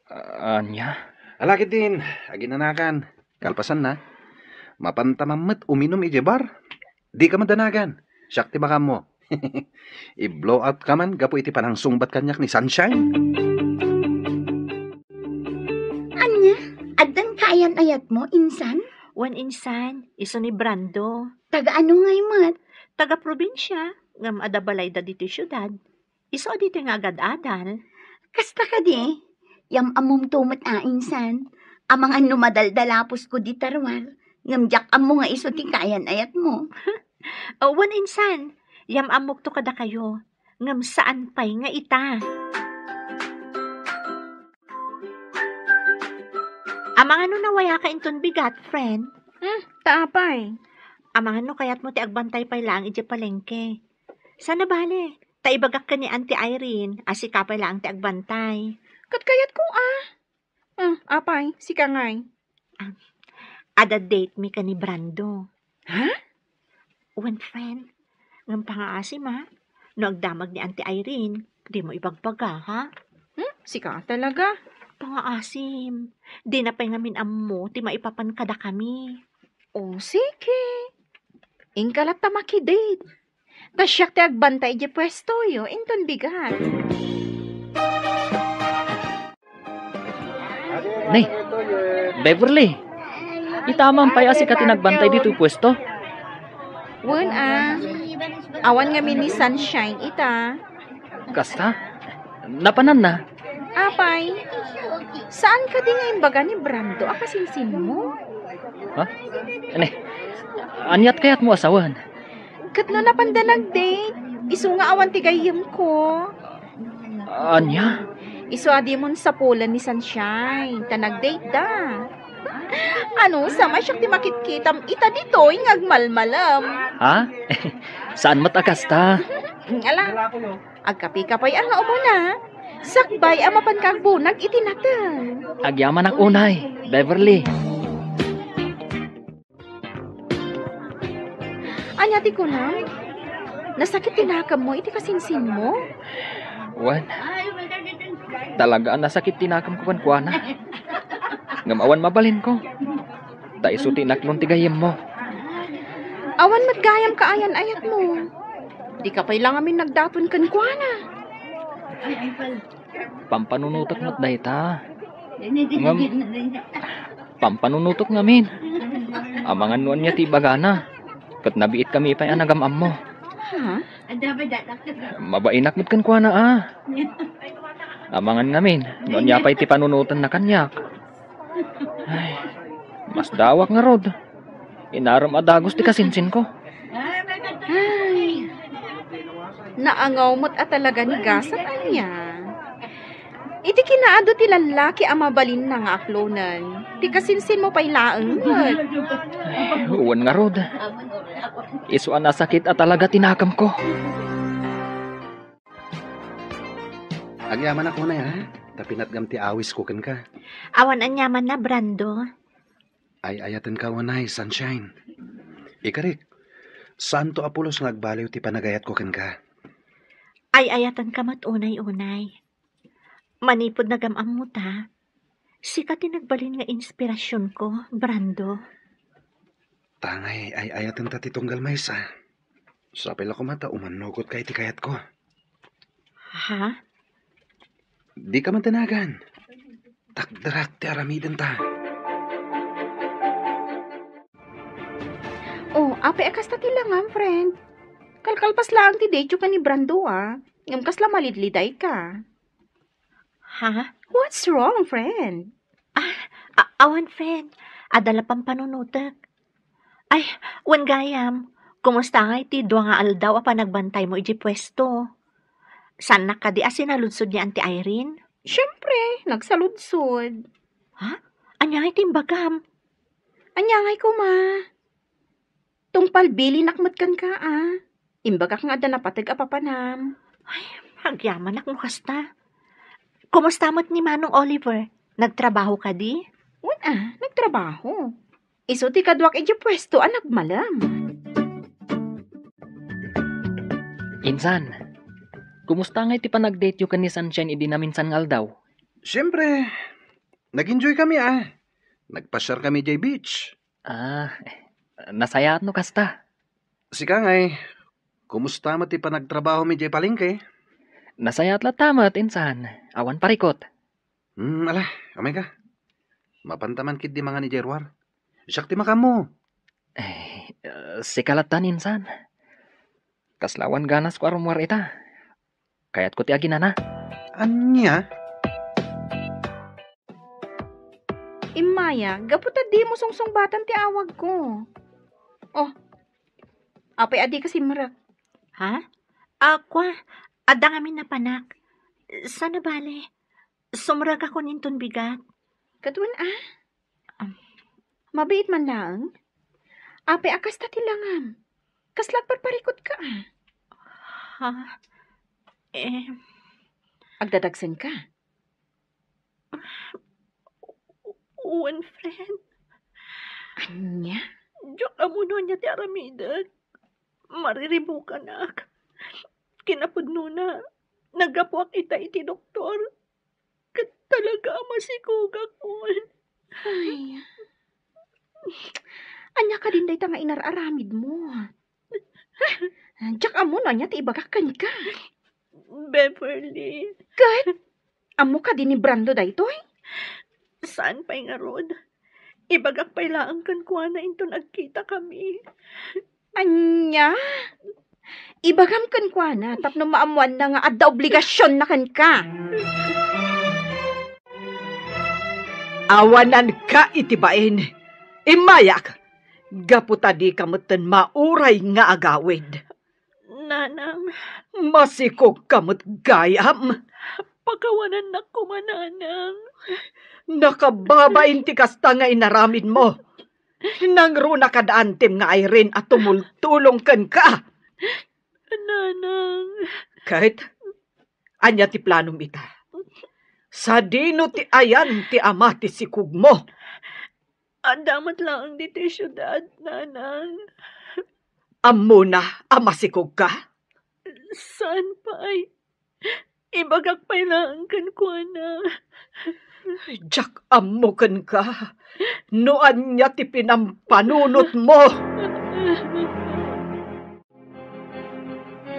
Ah, ania? Ala ketdin, aginanakan. Kalpasanna, mapantaman met uminum idiay bar. Dika madanagan. Siak ti makaammo. I-blow out ka man gapu iti panangsungbat kaniak ni Sunshine. Ania? Addan kaayan-ayatmo, insan? Wen, insan, isu ni Brando. Taga ano ngay met? Taga probinsia, ngem adda balayda ditoy siudad. Isu a ditoy nga agad-adal. Kasta kadi, yam-ammomto met a, insan. Amangan no madaldalaposko dita ruar, ngem diak ammo nga isu ti kaayan-ayatmo. Wen, insan, yam-ammokto kadakayo, ngem saan pay nga ita. Amangan no nawayaka inton bigat, friend? Hmm, ta apay? Amangan no kayatmo ti agbantay pay laeng idiay palengke. Saan a bale, ta ibagak ken ni Auntie Irene a sika pay laeng ti agbantay. Ket kayatko a. Hmm, apay, sika ngay? Ah, adda date mi ken ni Brando. Ha? Wen, friend. Ngem pangaasim, ha? No agdamag ni Auntie Irene, dimo ibagbaga, ha? Hmm? Sika talaga? Pangaasim. Dina pay ngamin ammo ti maipapan kadakami. O, sige. Inka latta makidate. Ta siak ti agbantay idiay puestoyo, inton bigat. Ne, Beverly, ita man pay a sika ti nagbantay ditoy puesto? Wen a, awan ngamin ni Sunshine ita. Kasta? Napananna? Apay, saan kadi nga imbaga ni Brando a kasinsinmo? Ha? Ne, aniat kayatmo a sawen? Ket no napanda nag-date, isu nga awan ti gayyemko. Ania? Isu a dimon sapulen ni Sunshine, ta nag-date da. Ano, sama siak ti makitkitam ita ditoy nga agmalmalem. Ha? Saan met a kasta? Ala, agkape ka pay a nga umuna. Sakbay a mapanka agbunag iti nateng. Agyamanak unay, Beverly. Ania ti kunam? Nasakit ti nakemmo iti kasinsinmo? Wen, talaga a nasakit ti nakemko kenkuana. Ngem awan mabalinko. Ta isu ti inaklon ti gayyemmo. Awan met gayam kaayan-ayatmo. Dika pay la ngamin nagdaton kenkuana. Pampanunotek met dayta. Ngem, pampanunotek ngamin. Amangan no ania ti ibagana. Ket nabiitkami pay a nagam-ammo. Ha? Mabainak met kenkuana a. Amangan ngamin no ania pay ti panunotenna kaniak. Ay, masdawak ngarud. Inarem a dagus ti kasinsinko. Ay, naangaw met a talaga ni gasat ania. Iti kinaadu ti lallaki a mabalinna nga aklonen, ti kasinsinmo pay laeng met. Ay, wen ngarud. Isu a nasakit a talaga ti nakemko. Agyamanak unay, ha? Ta pinatgam ti awisko kenka. Awan aniamanna, Brando. Ay-ayatenka unay, Sunshine. Ikarik, saanto a pulos nga agbaliw ti panagayatko kenka. Ay-ayatenka met unay-unay. Manipud nagam-ammo ta, sika ti nagbalin nga inspirasionko, Brando. Tangay ay-ayatenta ti tunggal maysa. Sapay la koma ta umannugotka iti kayatko. Ha? Dika man danagan. Takderak ti aramidenta. Oh, apay a kasta ti langam, friend? Kalkalpas laeng ti date-yo ken ni Brando, a. Ngem kasla malidlidayka. Ha? What's wrong, friend? Ah, a-, awan, friend. Adda la pampanunotek. Ay, wen gayam, kumusta ngay ti dua nga aldaw a panagbantaymo idiay puesto? Saannak kadi a sinaludsod ni Auntie Irene? Siempre, nagsaludsod. Ha? Ania ngay ti imbagam? Ania ngay koma? Tungpal bilinak met kenka, a. Imbagak nga adda napateg a papanam. Ay, agyamanak no kasta. Kumusta met ni Manong Oliver? Nagtrabaho kadi? Wen a, nagtrabaho. Isu ti kaduak idiay puesto a nagmalem. Insan, kumusta ngay ti panagdate-yo ken ni Sunshine idi naminsan nga aldaw? Siempre, nag-enjoy kami, a. Nagpasiar kami idiay beach. Ah, nasayaat no kasta. Sika ngay, kumusta met ti panagtrabahom idiay palengke? Nasayaat latta met, insan. Awan parikut. Hmm, ala, umayka. Mapanta man ketdi mangan idiay ruar. Siak ti makaammo. Eh, sika latta, insan. Kasla awan ganasko a rummuar ita. Kayatko ti aginana. Ania? Immaya, gapu ta dimo sungsungbatan ti awagko. Oh, apay a dika simrek? Ha? A, kua, adda ngamin napanak. Saan a bale, sumrekakon inton bigat. Ket wen a? Am. Mabiit man laeng? Apay a kasta ti langam? Kasla agparparikutka, a? Ha? Eh. Agdadagsenka? Wen, friend. Ania? Diak ammo no ania ti aramidek. Mariribukanak. Kinapudnona, naggapuak ita iti doktor. Ket talaga a masikogakon. Ay. Ania kadin dayta nga inar-aramidmo? Diak ammo no ania ti ibagak kenka. Beverly. Ket? Ammo kadi ni Brando daytoy? Saan pay ngarud? Ibagak pay laeng kenkuana inton agkitakami. Ania? Ibagam kenkuana tapno maammoanna nga adda obligasionna kenka. Awananka iti bain. Immayak! Gapu ta dika metten mauray nga agawid. Nanang. Masikogka met gayam. Pakawanannak koma, Nanang. Nakababain ti kasta nga inaramidmo. Nangruna kada antim nga Irene a tumultulong kenka. Nanang. Ket, ania ti planom ita? Sadino ti ayan ti ama ti sikogmo? Adda met laeng ditoy siudad, Nanang. Ammona a masikogka? Saan pay. Ibagak pay laeng kenkuana. Diak ammo kenka no ania ti pinampanunotmo.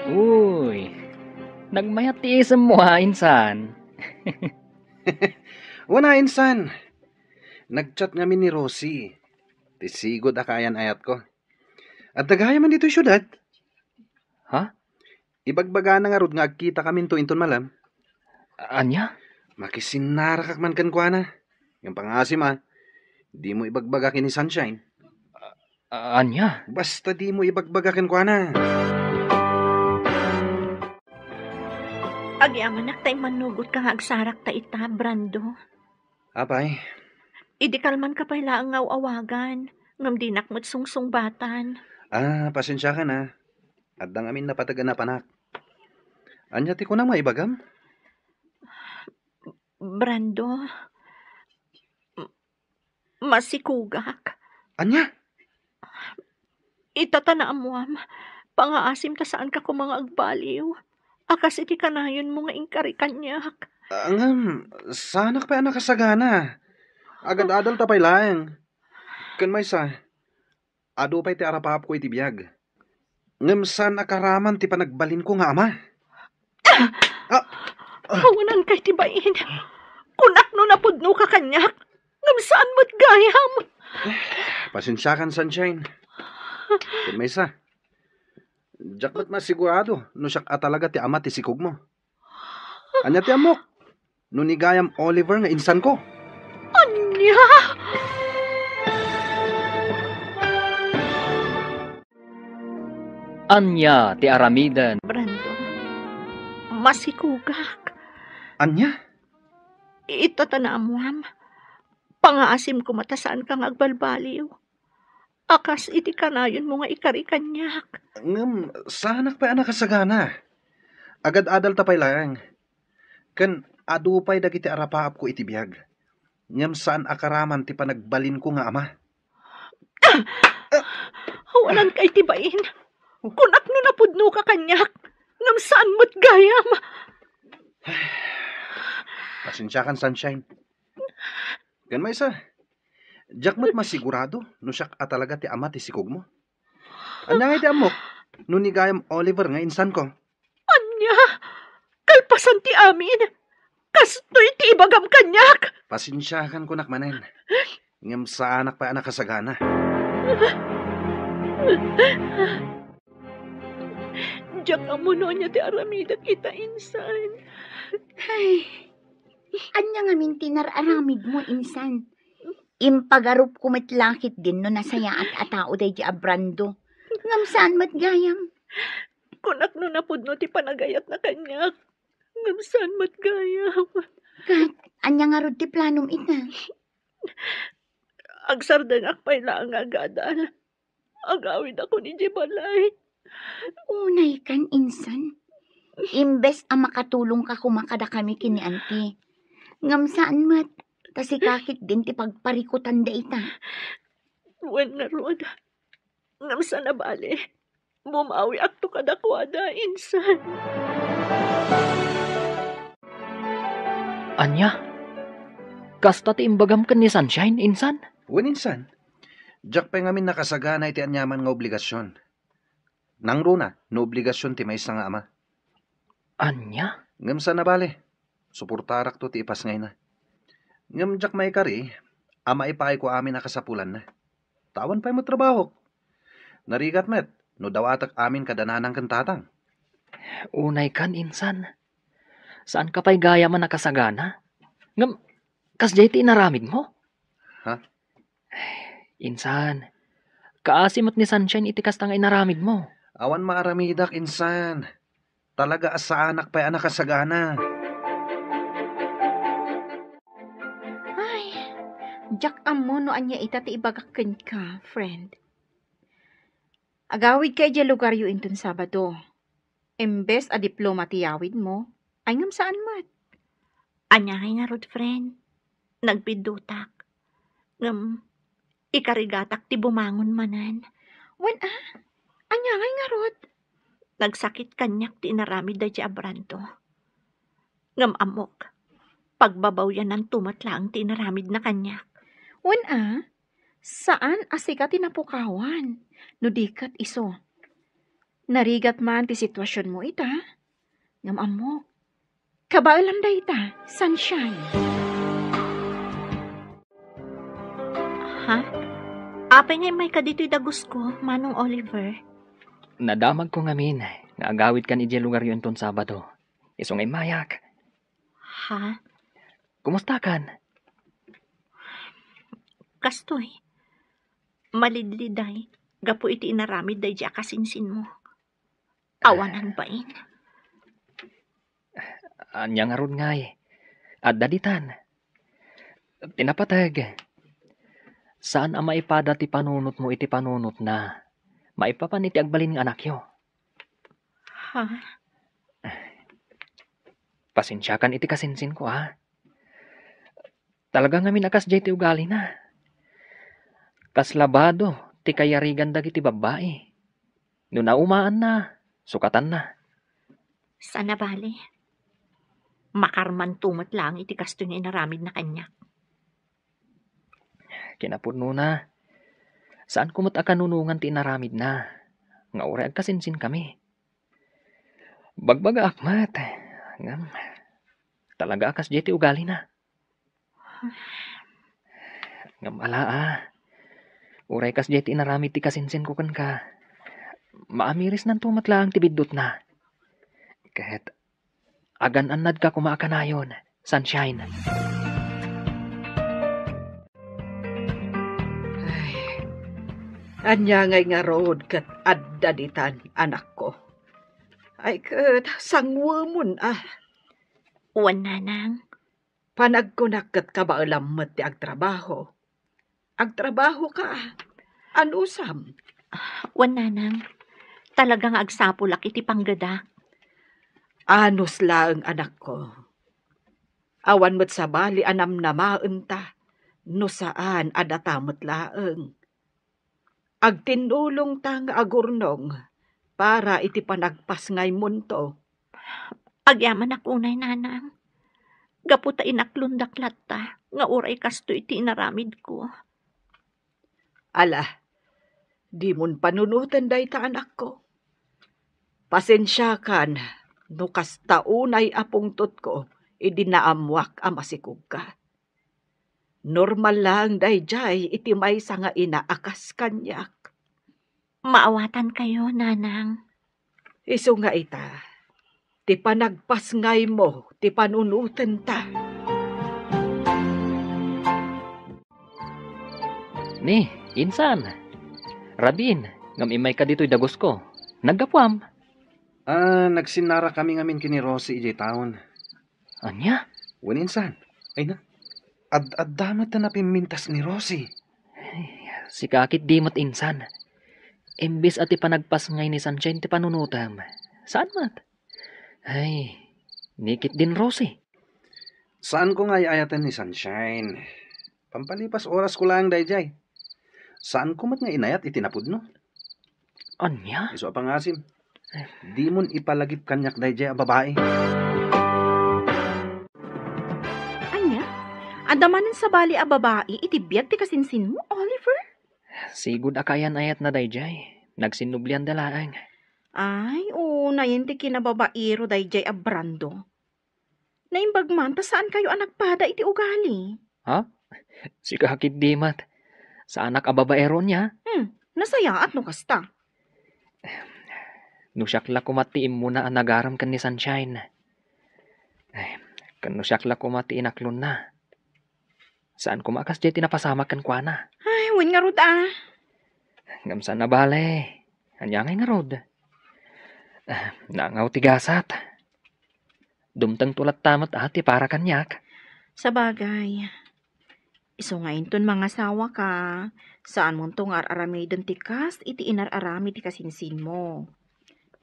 Uy, nagmayat ti isemmo, ha, insan? Wen a, insan. Nag-chat ngamin ni Rosie. Ti sigud a kaayan-ayatko. Adda gayam man ditoy siudad. Ha? Ibagbagana ngarud nga agkitakaminto inton malem. Ania? Makisinnarakak man kenkuana. Ngem pangaasim a, dimo ibagbaga ken ni Sunshine. A-, ania? Basta dimo ibagbaga kenkuana. Agyamanak ta immannugotka nga agsarakta ita, Brando. Apay? Idi kalmanka pay laeng nga aw-awagan, ngem dinak met sungsungbatan. Ah, pasensiakan a. Adda ngamin napateg a napanak. Ania ti kunam nga ibagam? Brando, m-, masikogak. Ania? Ita ta naammoam, pangaasim ta saanka koma nga agbaliw, a kas iti kanayonmo nga inkari kaniak. Ah, ngem, saanak pay a nakasagana. Agad-adal ta pay laeng. Ken maysa, adu pay ti arapaapko iti biag. Ngem saan a karaman ti panagbalinko nga ama. Ah! Ah! Awananka iti bain. Kunak no napudnoka kaniak, ngem saan met gayam. Pasensiakan, Sunshine. Ken maysa, diak met masigurado no siak a talaga ti ama ti sikogmo. Ania ti ammok? No ni gayam Oliver nga insanko. Ania? Ania ti aramiden? Brando, masikogak. Ania? Ita ta naammoam, pangaasim koma ta saanka nga agbalbaliw, a kas iti kanayonmo nga ikari kaniak. Ngem saanak pay a nakasagana. Agad-adal ta pay laeng. Ken adu pay dagiti arapaapko iti biag. Ngem saan a karaman ti panagbalinko nga ama. Awananka iti bain. Kunak no napudnoka kaniak, ngem saan met gayam. Pasensiakan, Sunshine. Ken maysa, diak met masigurado no siak a talaga ti ama ti sikogmo. Ania ngay ti ammok no ni gayam Oliver nga insanko? Ania? Kalpasan ti amin, kastoy ti ibagam kaniak. Pasensiakan kunak manen. Ngem saanak pay a nakasagana. Diak ammo no ania ti aramidek ita, insan. Ay, ania ngamin ti nar-aramidmo, insan? Impagarupko met la ketdin no nasayaat a tao daydi a Brando. Ngem saan met gayam. Kunak no napudno ti panagayatna kaniak. Ngem saan met gayam. Ket, ania ngarud ti planom ita? Agsardengak pay laeng nga agadal. Agawidakon idiay balay. Unaykan, insan. Imbes a makatulongka koma kadakami ken ni Auntie. Ngem saan met, ta sika ketdin ti pagparikutanda ita. Wen ngarud, ngem saan a bale. Bumawiakto kadakuada, insan. Ania? Kasta ti imbagam ken ni Sunshine, insan? Wen, insan. Diak pay ngamin nakasagana iti aniaman nga obligasion. Nangruna no obligasion ti maysa nga ama. Ania? Ngem saan a bale. Suportarakto ti ipasngayna. Ngem diak maikari a maipaayko amin a kasapulanna. Ta awan pay met trabahok. Narigat met no dawatek amin kada nanang ken tatang. Unay kan, insan. Saan ka pay gayam a nakasagana? Ngem, kasdiay ti inaramidmo? Ha? Insan, kaasi met ni Sunshine iti kasta nga inaramidmo. Awan maaramidak, insan. Talaga a saanak pay a nakasagana. Ay, diak ammo no ania ita ti ibagak kenka, friend. Agawidka idiay lugaryo inton Sabado. Imbes a diploma ti yawidmo, ay ngem saan met. Ania ngay ngarud, friend? Nagbiddutak. Ngem, ikarigatak ti bumangon manen. Wen a? Ania ngay ngarud? Nagsakit kaniak ti inaramid daydiay a Brando. Ngem ammok, pagbabawyananto met laeng ti inaramidna kaniak. Wen a? Saan a sika ti napukawan, no di ket isu. Narigat man ti situasionmo ita. Ngem ammok, kabaelam dayta, Sunshine. Ha? Apay nga immayka ditoy dagusko, Manong Oliver? Nadamagko ngamin nga agawidkan idiay lugaryo inton Sabado. Isu nga immayak. Ha? Kumustakan? Kastoy, malidliday gapu iti inaramid daydiay a kasinsinmo. Awanan bain. Ania ngarud ngay? Adda ditan. Ti napateg, saan a maipada ti panunotmo iti panunotna maipapan iti agbalin nga anakyo. Ha? Pasensiakan iti kasinsinko, a. Talaga ngamin a kasdiay ti ugalina. Kasla bado ti kayarigan dagiti babbai. No naumaanna, sukatanna. Saan a bale. Makarmanto met laeng iti kastoy nga inaramidna kaniak. Kinapudnona, saanko met a kanunongan ti inaramidna, nga uray agkasinsinkami. Bagbagaak met, ngem talaga a kasdiay ti ugalina. Ngem ala a, uray kasdiay ti inaramid ti kasinsinko kenka, maamirisnanto met laeng ti biddutna. Ket agan-annadka koma a kanayon, Sunshine. Ay, ania ngay ngarud ket adda ditan, anakko? Ay ket, sanguemon a. Wen, nanang. Panagkunak ket kabaelam met ti agtrabaho. Agtrabahoka, anusam? Wen, nanang. Talaga nga agsapulak iti panggedak. Anus laeng, anakko. Awan met sabali a namnamaenta no saan a data met laeng. Agtinnulongta nga agurnong para iti panagpasngaymonto. Agyamanak unay, nanang. Gapu ta inaklondak latta nga uray kastoy ti inaramidko. Ala, dimon panunoten dayta, anakko. Pasensiakan no kasta unay a pungtotko idi naammoak a masikogka. Normal laeng daydiay iti maysa nga ina a kas kaniak. Maawatankayo, nanang. Isu nga ita, ti panagpasngaymo ti panunotenta. Ni, insan. Rabiin, ngem immayka ditoy dagusko. Naggapuam? Ah, nagsinnarakami ngamin ken ni Rosie idiay taon. Ania? Wen, insan. Ay na, ad-adda met a napimmintas ni Rosie. Ay, sika ketdi met, insan. Imbes a ti panagpasngay ni Sunshine ti panunotem, saan met? Ay, ni ketdin Rosie. Saanko nga ay-ayaten ni Sunshine. Pampalipas orasko laeng daydiay. Saanko met nga inayat iti napudno. Ania? Isu a pangasim. Dimon ipalagip kaniak daydiay a babai. Ania? Adda manen sabali a babai iti biag ti kasinsinmo, Oliver? Sigud a kaayan-ayatna daydiay. Nagsinnublianda laeng. Ay, unayen ti kinababairo daydiay a Brando. Naimbag man ta saankayo a nagpada iti ugali. Ha? Sika ketdi met. Saanak a babaero nia? Hmm, nasayaat no kasta. No siak la koma ti immuna a nagarem ken ni Sunshine. Ay, ken no siak la koma ti inaklonna. Saan koma a kasdiay ti napasamak kenkuana. Ay, wen ngarud a. Ngem saan a bale. Ania ngay ngarud? Ah, nangaw ti gasat. Dumtengto latta met a ti para kaniak. Sabagay. Isu nga inton mangasawaka, saanmonto nga ar-aramiden ti kas iti inar-aramid ti kasinsinmo.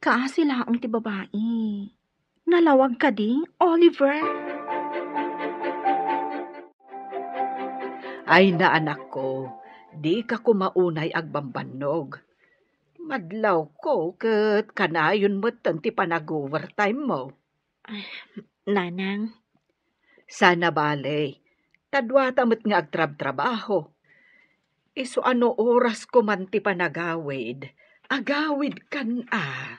Kaasi laeng ti babai. Nalawag kadi, Oliver? Ay, naanakko, dika koma unay agbambannog. Madlawko ket kanayon metten ti panag-overtime mo. Ay, Nanang. Saan a bale, ta duata met nga agtrabtrabaho. Isu a no orasko man ti panagawid, agawidkan a.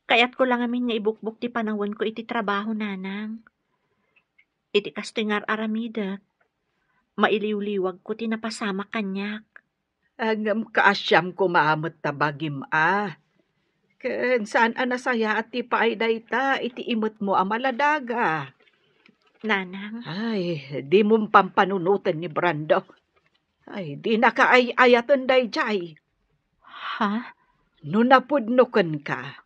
Kayatko la ngamin nga ibukbok ti panawenko iti trabaho, Nanang. Iti kastoy nga ar-aramidek, mailiwliwagko ti napasamak kaniak. Ngem kaasiam koma met ta bagim a. Ken saan a nasayaat ti paay dayta iti imetmo a maladaga. Nanang. Ay, dimon pampanunoten ni Brando. Ay, dinaka ay-ayaten daydiay. Ha? No napudno kenka,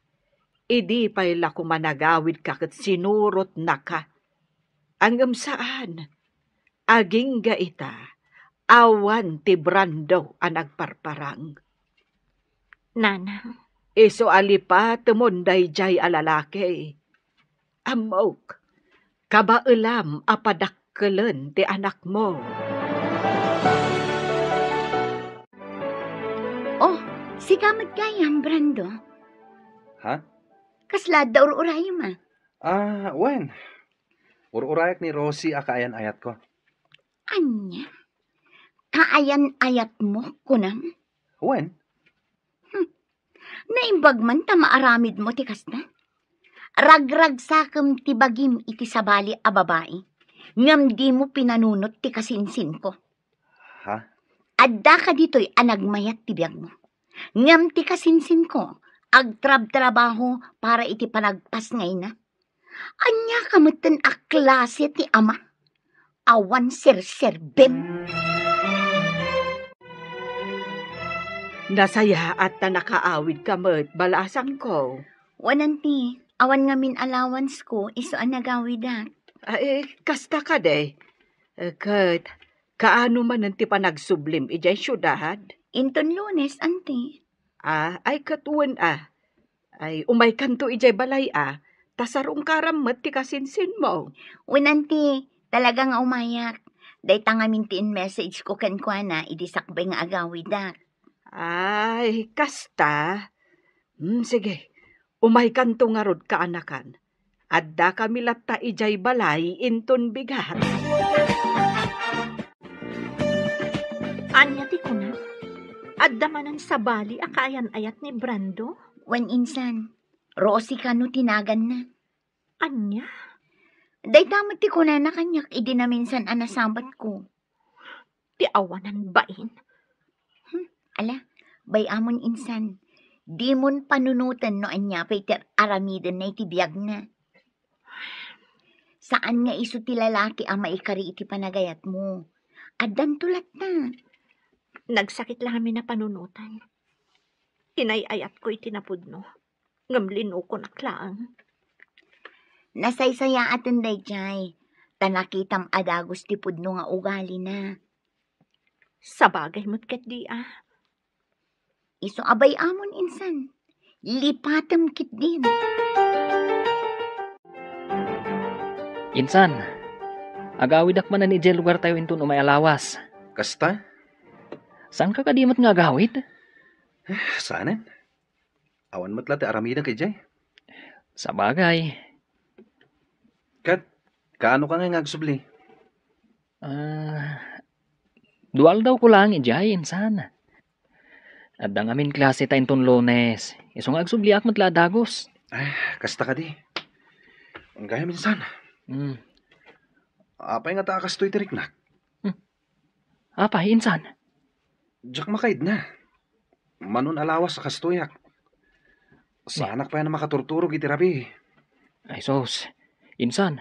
idi pay la koma nagawidka ket sinurotnaka. Ngem saan. Agingga ita, awan ti Brando a nagparparang. Nanang. Isu a lipatemon daydiay a lalaki. Ammok, kabaelam a padakkelen ti anakmo. Oh, sika met gayam, Brando. Ha? Kasla adda ur-urayem a? Ah, wen. Ur-urayak ni Rosie a kaayan-ayatko. Ania? Kaayan-ayatmo, kunam? Wen. Hmm. Naimbag man ta maaramidmo ti kasta? Ragragsakem ti bagim iti sabali a babai, ngem dimo pinanunot ti kasinsinko. Ha? Addaka ditoy a nagmayat ti biagmo. Ngem ti kasinsinko, agtrabtrabaho para iti panagpasngayna. Ania ka metten a klase ti ama? Awan serserbem. Nasayaat ta nakaawidka met, balasangko. Wen, anti, awan ngamin allowance ko, isu a nagawidak. Ay, kasta kadi. Eh, ket, kaano manen ti panagsublim idiay siudad? Inton Lunes, anti. Ah, ay, ket wen a. Ay, umaykanto idiay balay a, ta sarungkaram met ti kasinsinmo. Wen, anti, talaga nga umayak. Dayta ngamin ti in-message ko kenkuana idi sakbay nga agawidak. Ay, kasta? Hmm, sige. Umaykanto ngarud, kaanakan. Addakami latta idiay balay inton bigat. Ania ti kuna? Adda manen sabali a kaayan-ayat ni Brando? Wen, insan, Rosie kano ti naganna. Ania? Dayta met ti kunana kaniak idi naminsan a nasabatko. Ti awanan bain. Hmm, ala, bay-amon insan. Dimon panunoten no ania pay ti aramidenna iti biagna. Saan nga isu ti lalaki a maikari iti panagayatmo. Addanto latta. Nagsakit la ngamin a panunoten. Inay-ayatko iti napudno, ngem linukonak laeng. Nasaysayaaten daydiay, ta nakitam a dagus ti pudno nga ugalina. Sabagay met ketdi a. Isu a bay-amon insan. Lipatem ketdin. Insan, agawidak manen idiay lugartayo inton umay a lawas. Kasta? Saanka kadi met nga agawid? Eh, saanen. Awan met la ti aramidek idiay. Sabagay. Ket, kaano ka ngay nga agsubli? Ah, dua aldawko laeng idiay, insan. Adda ngamin klase ta inton Lunes. Isu nga agsubliak met la a dagus. Ay, kasta kadi. Gayam, insan. Hmm. Apay ngata a kastoy ti riknak? Apay, insan? Diak makaidna. Manon a lawas a kastoyak. Saanak pay a makaturturog iti rabii. Ay, sus. Insan,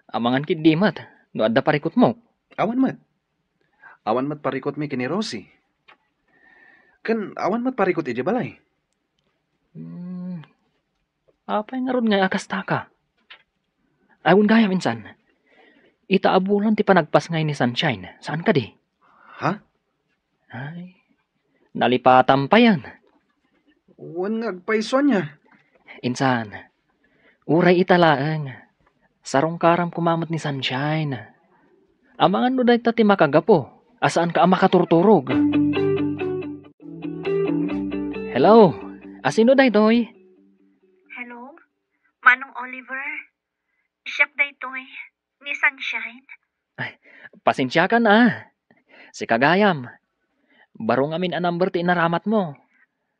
amangan ketdi met no adda parikutmo. Awan met. Awan met parikutmi ken ni Rosie. Ken awan met parikut idiay balay. Hmm. Apay ngarud ngay a kastaka? Ay, wen gayam, insan. Ita a bulan ti panagpasngay ni Sunshine, saan kadi? Ha? Ay, nalipatam payen. Wen nga agpayso ania. Insan, uray ita laeng, sarungkaram koma met ni Sunshine. Amangan no dayta ti makagapu a saanka a makaturturog. Hello? Asino daytoy? Hello? Manong Oliver? Siak daytoy, ni Sunshine. Ay, pasensiakan a. Sika gayam. Baro ngamin a number ti inaramatmo.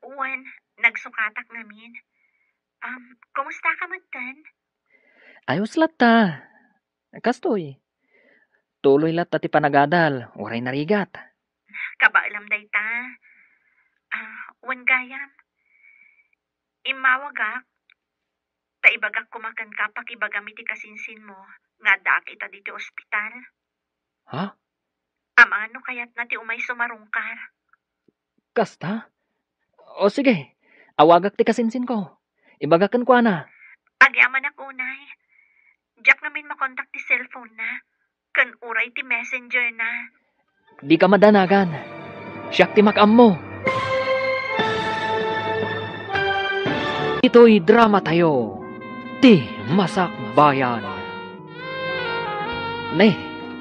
Wen, nagsukatak ngamin. Um, kumusta ka metten? Ayos latta. Kastoy. Tuloy latta ti panagadal, uray narigat. Kabaelam dayta. Ah, wen gayam. Immawagak, ta ibagak koma kenka pakibagam iti kasinsinmo nga addaak ita ditoy ospital. Ha? Amangan no kayatna ti umay sumarungkar. Kasta? O sige, awagak ti kasinsinko. Ibagak kenkuana. Agyamanak unay. Diak ngamin makontak ti cellphone na, ken uray ti messenger na. Dika madanagan. Siak ti makaammo. Itoy drama tayo, ti Masakbayan. Ne,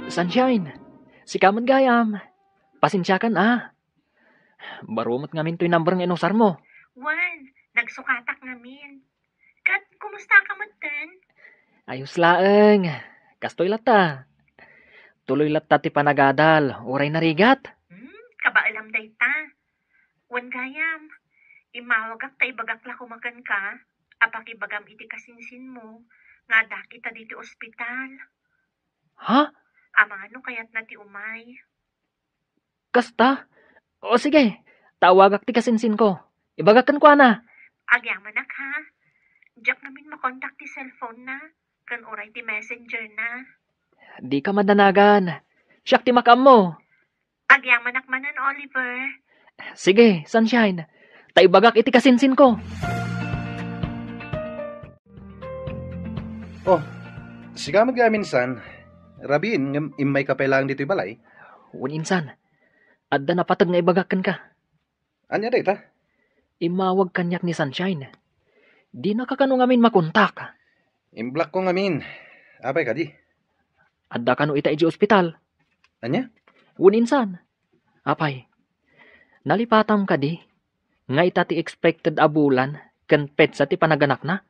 Sunshine, sika met gayam. Pasensiakan a. Baro met ngamin toy number nga inusarmo. Wen, nagsukatak ngamin. Ket kumusta ka metten? Ayos laeng. Kastoy latta. Tuloy latta ti panagadal, uray narigat. Hmm, kabaelam dayta. Wen gayam, immawagak ta ibagak la koma kenka a pakibagam iti kasinsinmo nga addaak ita ditoy ospital. Ha? Amangan no kayatna ti umay. Kasta? O sige, ta awagak ti kasinsinko. Ibagak kenkuana. Agyamanak, ha? Diak ngamin makontak ti cellphone na, ken uray ti messenger na. Dika madanagan. Siak ti makaammo. Agyamanak manen, Oliver. Sige, Sunshine. Ta ibagak iti kasinsinko. Oh, sika met gayam, insan. Rabiin, ngem immayka pay laeng ditoy balay? Wen, insan. Adda napateg nga ibagak kenka. Ania dayta? Immawag kaniak ni Sunshine. Dinaka kano ngamin makontak. Imblockko ngamin. Apay kadi? Adda kano ita idiay ospital? Ania? Wen, insan. Apay, nalipatam kadi nga ita ti expected a bulan ken petsa ti panaganakna?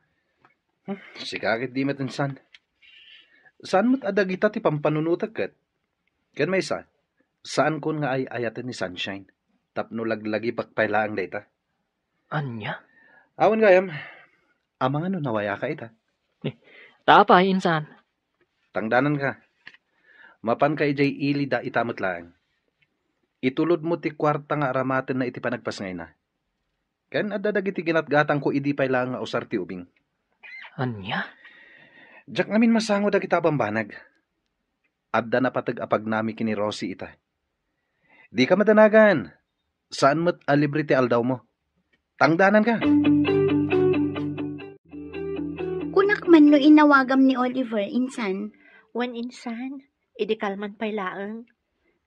Hmm, sika ket di met, insan. Saan met a dagita ti pampanunotek ket? Ken maysa, saankon nga ay-ayaten ni Sunshine tapno laglagipek pay laeng dayta. Ania? Awan gayam, amangan no nawayaka ita. Eh, ta apay, insan? Tangdananka. Mapanka idiay ili da ita met laeng. Itulodmo ti kuarta nga aramatenna iti panagpasngayna. Ken adda dagiti ginatgatangko idi pay laeng nga usar ti ubing. Ania? Diak ngamin masango dagita a bambanag. Adda napateg a pagnami ken ni Rosie ita. Dika madanagan. Saan met a libre ti aldawmo. Tangdananka. Kunak man no inawagam ni Oliver, insan. Wen, insan, idi kalman pay laeng.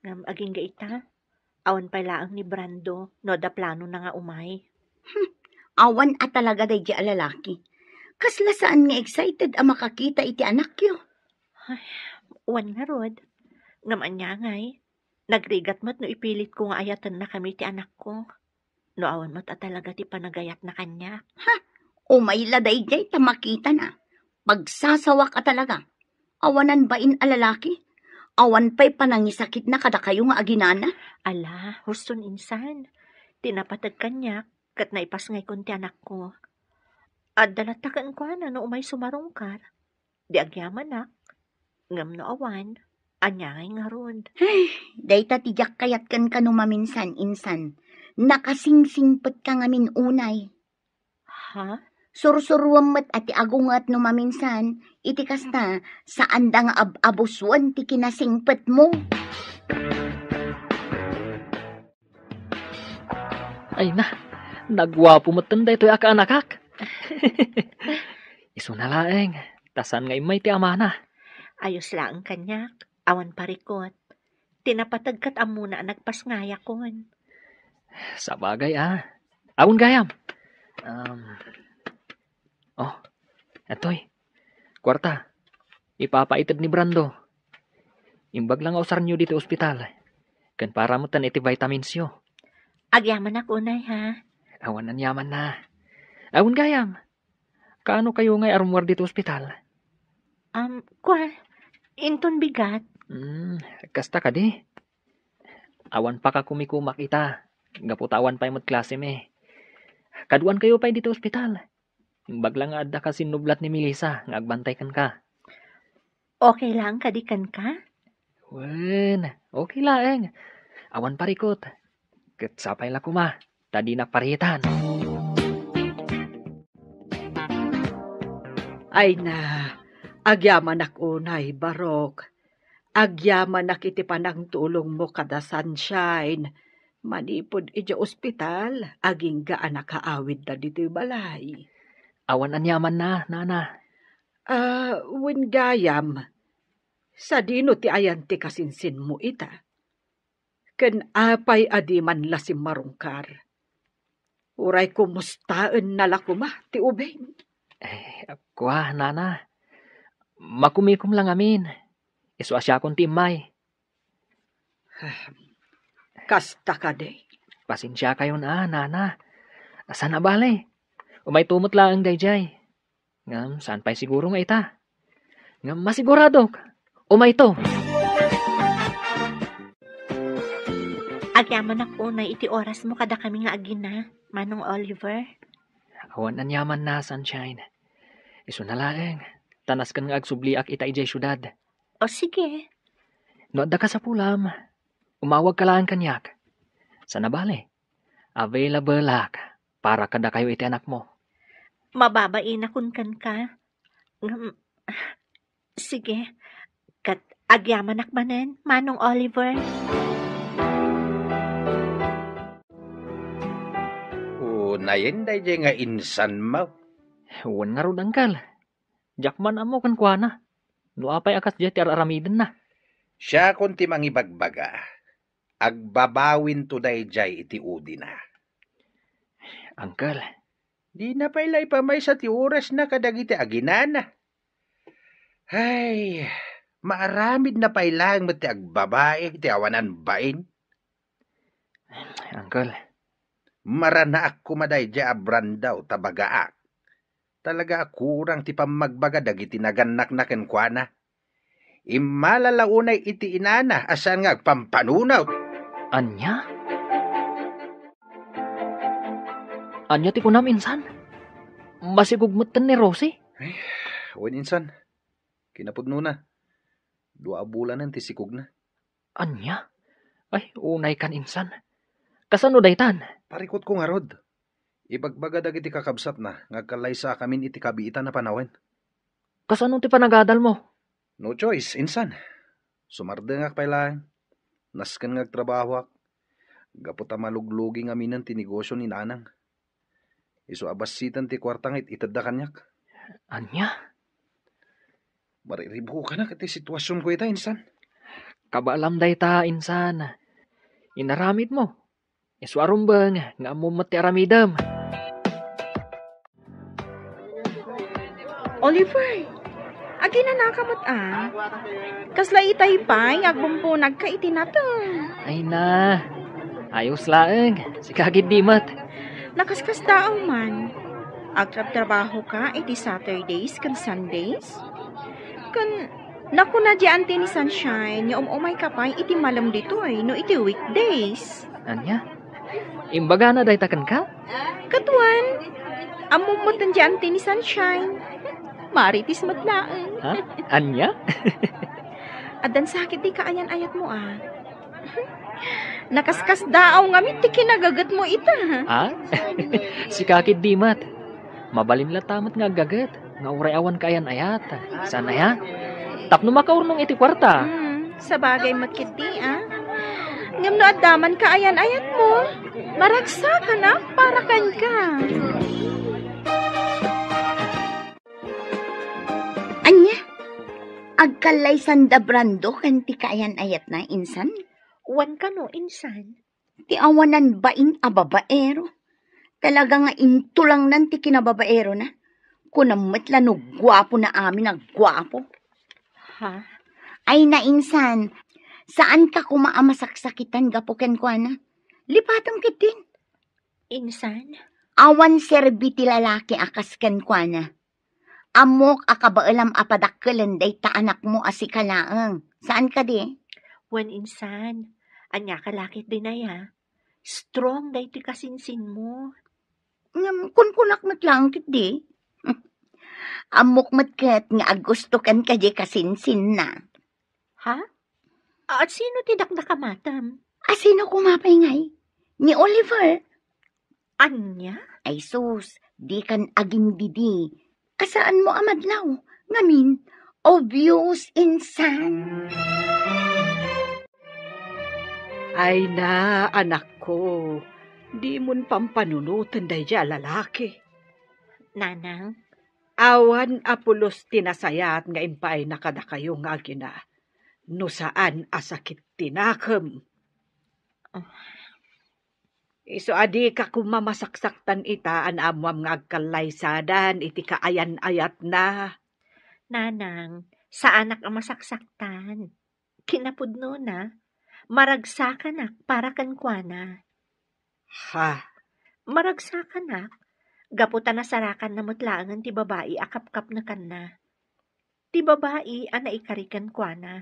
Ngem agingga ita, awan pay laeng ni Brando no adda planona nga umay. Hmm, awan a talaga daydiay a lalaki. Kasla saan nga excited a makakita iti anakyo. Ay, wen ngarud. Ngem ania ngay, nagrigat met no ipilitko nga ayatennakami ti anakko. No awan met a talaga ti panagayatna kaniak. Ha? Umay la daydiay ta makitana. Pagsasawak a talaga. Awanan bain a lalaki. Awan pay panangisakitna kadakayo nga aginana. Ala, huston, insan. Ti napateg kaniak, ket naipasngaykon ti anakko. Adda latta kenkuana no umay sumarungkar. Di agyamanak, ngem no awan, Ania ngay ngarud? Ay, dayta ti diak kayat kenka no maminsan, insan. Nakasingsingpetka ngamin unay. Ha? Sursuruem met a ti agunget no maminsan, iti kasta, saanda nga ab-abusen ti kinasingpetmo. Ay na, naguapo metten daytoy a kaanakak. Isuna laeng, ta saan nga immay ti amana. Ayos laeng kaniak, awan parikut. Ti napateg ket ammona a nagpasngayakon. Sabagay, a. Awan gayam. Um, oh, atoy. Kuarta. Ipapaited ni Brando. Imbag la nga usaryo ditoy ospital. Ken para metten iti vitaminsyo. Agyamanak unay, ha? Awan aniamanna. Awan gayam. Kaano kayo ngay a rummuar ditoy ospital? Um, kua, inton bigat. Hmm, kasta kadi? Awan pakakumikumak ita. Gapu ta awan pay met klasemi. Kaduan kayo pay ditoy ospital. Imbag la nga adda ka sinnublat ni Melissa nga agbantay kenka. Okay laeng kadi kenka? Wen, okay laeng. Awan parikut. Ket sapay la koma, ta dinak paritan. Ay na, agyamanak unay, Barok. Agyamanak iti panangtulongmo kada Sunshine. Manipud idiay ospital, agingga a nakaawidda ditoy balay. Awan aniamanna, nana. Ah, wen gayam, sadino ti ayan ti kasinsinmo ita? Ken apay a di man la simmarungkar? Uray kumustaenna la koma ti ubing? Eh, kua, nana. Makumikom la ngamin. Isu a siakon ti immay. Kasta kadi. Pasensiakayon a, nana. Saan a bale. Umayto met laeng daydiay. Ngem saan pay siguro nga ita. Ngem masiguradok, umayto. Agyamanak unay iti orasmo kadakami nga agina, Manong Oliver. Awan aniamanna, Sunshine. Isuna laeng, ta nasken nga agsubliak ita idiay siudad. O sige. No adda kasapulam, umawagka laeng kaniak. Saan a bale, available-ak para kadakayo iti anakmo. Mababainakon kenka. Ngem, sige. Ket agyamanak manen, Manong Oliver. Unayen daydiay nga insanmo. Wen ngarud, Uncle. Diak man ammo kenkuana no apay a kasdiay ti ar-aramidenna. Siakon ti mangibagbaga. Agbabawinto daydiay iti udina. Uncle. Dina pay la ipamaysa ti orasna kadagiti aginana. Ay, maaramidna pay laeng met ti agbabai iti awanan bain. Uncle. Maranaak koma daydiay a Brando ta bagaak. Talaga a kurang ti pammagbaga dagiti nagannakna kenkuana. Immala la unay iti inana a saan nga agpampanunot. Ania? Ania ti kunam, insan? Masigug metten ni Rosie? Ay, wen, insan. Kinapudnona, dua a bulanen ti sigugna. Ania? Ay, unaykan, insan. Kasano daytan? Parikutko ngarud. Ibagbaga dagiti kakabsatna nga agkallaysakamin iti kabiitan a panawen. Kasano ti panagadalmo? No choice, insan. Sumardengak pay laeng. Nasken nga agtrabahoak. Gapu ta maluglugi ngaminen ti negosio ni nanang. Isu a bassiten ti kuarta nga it-itedda kaniak. Ania? Mariribukanak iti situasionko ita, insan. Kabaelam dayta, insan. Inaramidmo. Isu a rumbeng nga ammom met ti aramidem. Oliver, aginanaka met a. Kasla itay pay nga agbumpunagka iti nateng. Ay na, ayos laeng. Sika ketdi met. Nakaskasdaaw man. Agtrabtrabahoka iti Saturdays ken Sundays? Ken nakuna di anti ni Sunshine nga um-umayka pay iti malem ditoy no iti weekdays. Ania? Imbagana dayta kenka? Kaduan, ammom met ti anti ni Sunshine. Marites met laeng. Ha? Ania? Addan sa ketdi kaayan-ayatmo, a. Nakaskasdaaw ngamin ti kinagagetmo ita. A? Sika ketdi met. Mabalin latta met nga aggaget nga uray awan kaayan-ayat. Saan aya? Tapno makaurnong iti kuarta. Hmm, sabagay met ketdi, a. Ngem no adda man kaayan-ayatmo, maragsakanak para kenka. Ania? Agkallaysanda Brando ken ti kaayan-ayatna, insan? Wen kano, insan? Ti awanan bain a babaero. Talaga nga intulangnan ti kinababaerona. Kunam met la no guapo na amin a guapo. Ha? Ay, nainsan, saanka koma a masaksakitan gapu kenkuana. Lipatem ketdin. Insan? Awan serbi ti lalaki a kas kenkuana. Ammok a kabaelam a padakkelen dayta anakmo a sika laeng. Saan kadi? Wen, insan. Ania ka la ketdin aya? Strong daytoy kasinsinmo. Ngem kunkunak met laeng ketdi. Ammok met ket nga agustokan kadi kasinsinna. Ha? A, sino ti dakdakamatem? A, sino koma pay ngay? Ni Oliver. Ania? Ay sus, dikan agindidi. Kasaanmo a madlaw. Ngamin, obvious, insan. Ay na, anakko, dimon pampanunoten daydiay a lalaki. Nanang? Awan a pulos ti nasayaat nga impaayna kadakayo nga agina, no saan a sakit ti nakem. Isu a dika koma masaksaktan ita a naammoam nga agkallaysadan iti kaayan-ayatna. Nanang, saanak a masaksaktan. Kinapudnona, maragsakanak para kenkuana. Ha? Maragsakanak, gapu ta nasarakanna met laengen ti babai a kapkapnekanna. Ti babai a naikari kenkuana.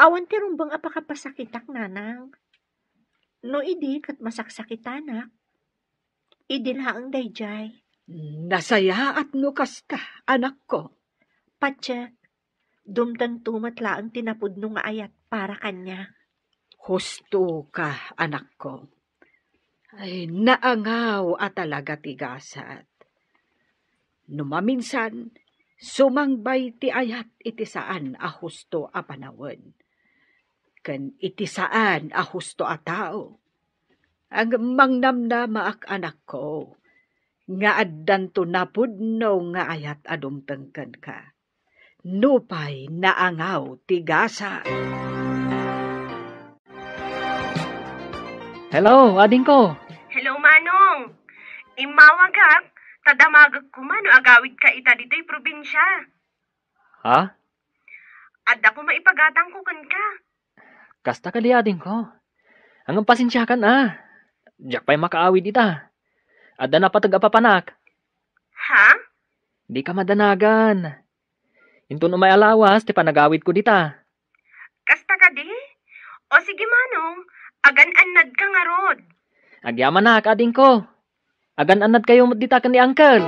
Awan ti rumbeng a pakapasakitak, nanang. No idi ket masaksakitanak, idi laeng daydiay. Nasayaat no kasta, anakko. Patiek, dumtengto met laeng ti napudno nga ayat para kaniak. Husto ka, anakko. Ay, naangaw a talaga ti gasat. No maminsan, sumangbay ti ayat iti saan a husto a panawen, ken iti saan a husto a tao. Ag-, mangnamnamaak, anakko, nga addanto napudno nga ayat a dumteng kenka. Nupay naangaw ti gasa. Hello, adingko. Hello, Manong. Immawagak, ta damagek koma no agawidka ita ditoy probinsia. Ha? Adda koma ipagatangko kenka. Kasta kadi, adingko. Ngem pasensiakan a. Diak pay makaawid ita. Adda napateg a papanak. Ha? Dika madanagan. Inton umay a lawas ti panagawidko dita. Kasta kadi? O sige, Manong, agan-annadka ngarud. Agyamanak, adingko. Agan-annadkayo met dita ken ni Uncle.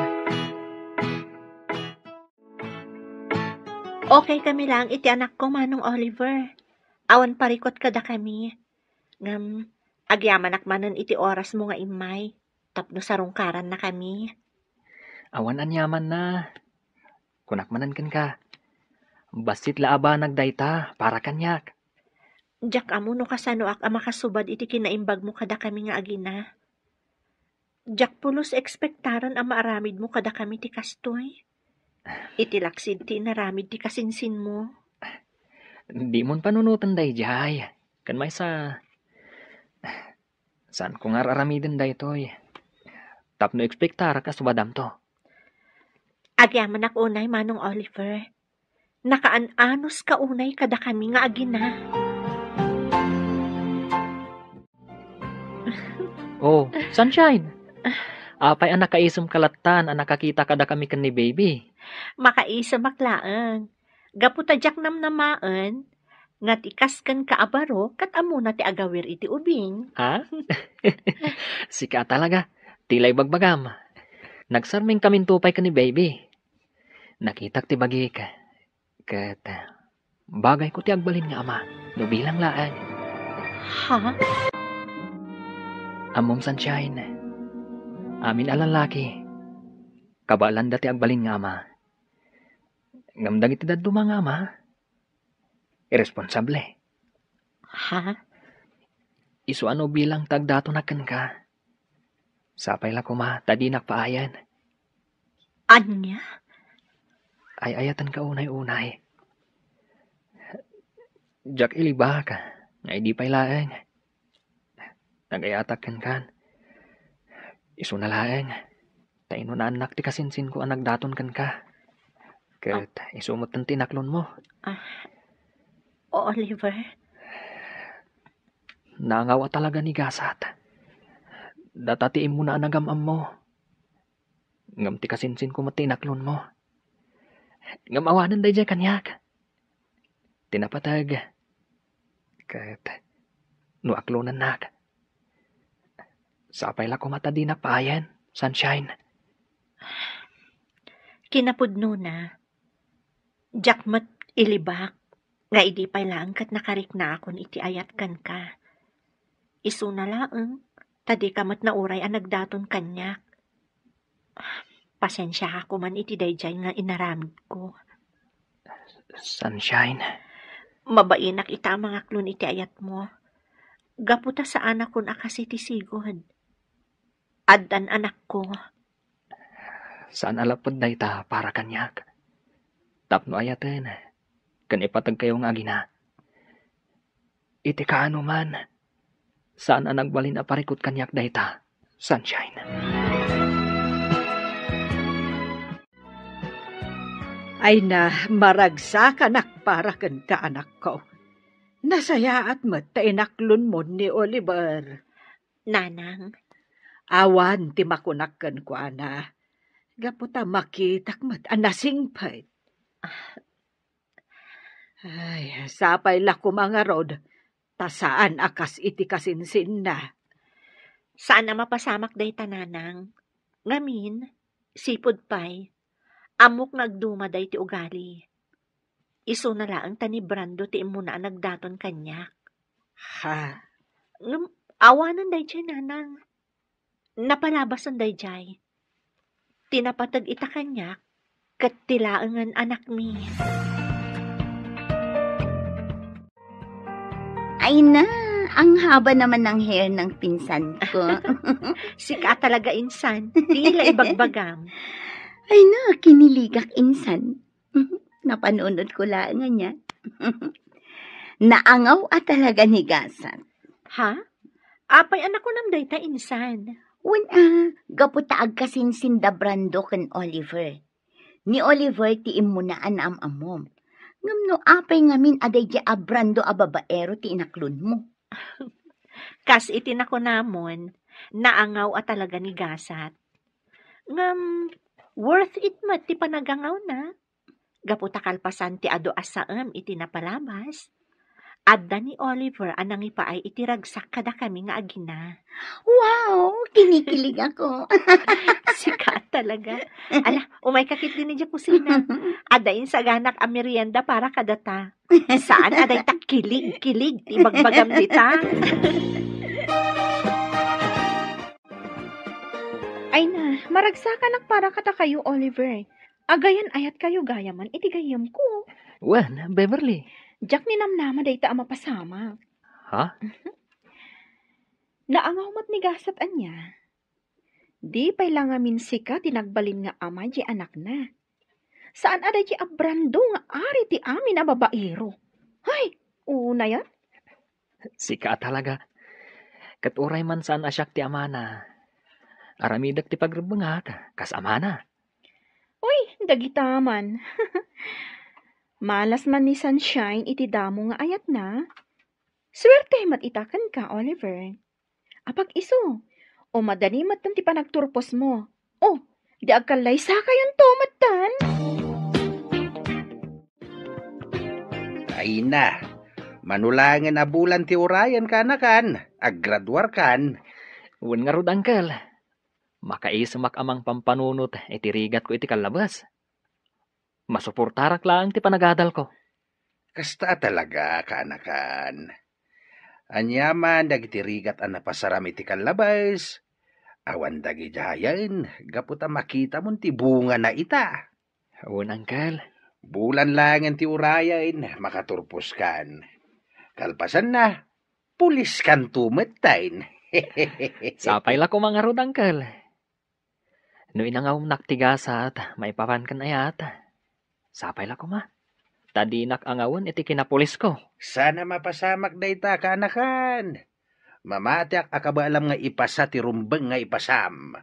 Okay kami laeng iti anakko, Manong Oliver. Awan parikut kadakami. Ngem, agyamanak manen iti orasmo nga immay, tapno sarungkarannakami. Awan aniamanna. Kunak manen kenka, bassit la a banag dayta para kaniak. Diak ammo no kasanoak a makasubad iti kinaimbagmo kadakami nga agina. Diak pulos ekspektaren a maaramidmo kadakami ti kastoy. Iti laksid ti inaramid ti kasinsinmo. Dimon panunoten daydiay. Ken maysa, saanko nga ar-aramiden daytoy. Tapno ekspektarak a subadamto. Agyamanak unay, Manong Oliver. Nakaan-anos ka unay kadakami nga agina. Oh, Sunshine! Apay a nakaisem ka lattan a nakakita kadakami ken ni Baby? Makaisemak laeng. Gapu ta diak namnamaen nga ti kas kenka a baro ket ammona ti agawir iti ubing. Ha? Sika talaga. Tila ibagbagam. Nagsarmingkaminto pay ken ni Baby. Nakitak ti bagik. Ket, ah, Bagayko ti agbalin nga ama, no bilang laeng. Ha? Ammom, Sunshine, amin a lallaki, kabaelanda ti agbalin nga ama. Ngem dagiti dadduma nga ama, irresponsable. Ha? Isu a no bilang ta agdatonak kenka, sapay la koma ta dinak paayen. Ania? Ay-ayatenka unay-unay. Diak ilibak nga idi pay laeng nagayatak kenkan, isuna laeng ta inunaannak ti kasinsinko a nagdaton kenka. Ket isu metten ti inaklonmo. Ah, Oliver? Naangaw a talaga ni gasat. Data ti immuna a nagam-ammo. Ngem ti kasinsinko met ti inaklonmo. Ngem awanen daydiay kaniak. Ti napateg. Ket no aklonennak, sapay la koma ta dinak paayen, Sunshine. Kinapudnona, diak met ilibak nga idi pay laeng ket nakariknaakon iti ayat kenka. Isuna laeng ta dika met nauray a nagdaton kaniak. Pasensiaka koman iti daydiay nga inaramidko. Sunshine. Mabainak ita a mangaklon iti ayatmo. Gapu ta saanakon a kas iti sigud. Addan anakko. Saan a lapud dayta para kaniak. Tapno ayaten ken ipateg kayo nga agina. Iti kaano man, saan a nagbalin a parikut kaniak dayta, Sunshine. Ay na, maragsakanak para kenka, anakko. Nasayaat met ta inaklonmon ni Oliver. Nanang. Awan ti makunak kenkuana. Gapu ta makitak met a nasingpet. Ah. Ay, sapay la koma ngarud, ta saan a kas iti kasinsinna. Saan a mapasamak dayta, Nanang. Ngamin, sipud pay, ammok nga agduma dayta ugali. Isuna laeng ta ni Brando ti immuna a nagdaton kaniak. Ha? Ngem, awanen daydiay, Nanang. Napalabasen daydiay. Ti napateg ita kaniak, ket ti laengen anakmi. Ay na, ang haba naman ng hair ng pinsan ko. Sika talaga, insan. Tila ibagbagam. Ay na, kiniligak, insan. Napanunot ko laeng ania. Naangaw a talaga ni gasat. Ha? Apay a nakunam dayta, insan? Wen a, gapu ta agkasinsin da Brando ken Oliver. Ni Oliver ti immuna a naam-ammom. Ngem no apay ngamin a daydiay a Brando a babaero ti inaklonmo? Kas iti nakunamon, naangaw a talaga ni gasat. Ngem, worth it met ti panagangawna. Gapu ta kalpasan ti adu a saem iti napalabas, adda ni Oliver a nangipaay iti ragsak kadakami nga agina. Wow! Kinikilig ako. Sika talaga. Ala, umayka ketdi idiay kusina. Adda insaganak a merienda para kadata. Saan a dayta kilig-kilig ti ibagbagam dita. Ay na, maragsakanak para kadakayo, Oliver. Agayan-ayatkayo gayamen iti gayyemko. Wen, Beverly. Diak ninamnama dayta a mapasamak. Ha? Naangaw met ni gasat ania. Di pay la ngamin sika ti nagbalin nga ama iti anakna. Saan a daydiay a Brando nga ari ti amin a babaero. Hay, unay a. Sika a talaga. Ket uray man saan a siak ti amana, aramidek ti pagrebbengak kas amana. Uy, dagita man. Malas man ni Sunshine iti damo nga ayatna. Suerte met ita kenka, Oliver. Apag-isu, o madani met ti panagturposmo. O, di agkallaysakayonto metten. Ay na, mano laengen a bulan ti urayen kanakan, aggraduarkan. Wen ngarud, Uncle. Makaisumak a mangpampanunot iti rigatko iti kallabes. Masuportarak laeng ti panagadalko. Kasta a talaga, kaanakan. Aniaman dagiti rigat a napasaram iti kallabes, awan dagidiayen gapu ta makitamon ti bungana ita. Wen, uncle. Bulan laengen ti urayen, makaturposkan. Kalpasanna, puliskanto metten. Sapay la koma ngarud, uncle. No inangawnak ti gasat, maipapan ken ayat. Sapay la koma. Ta dinak angawen iti kinapulisko. Saan a mapasamak dayta, kaanakan. Mamatiak a kabaelam nga ipasa ti rumbeng nga ipasam.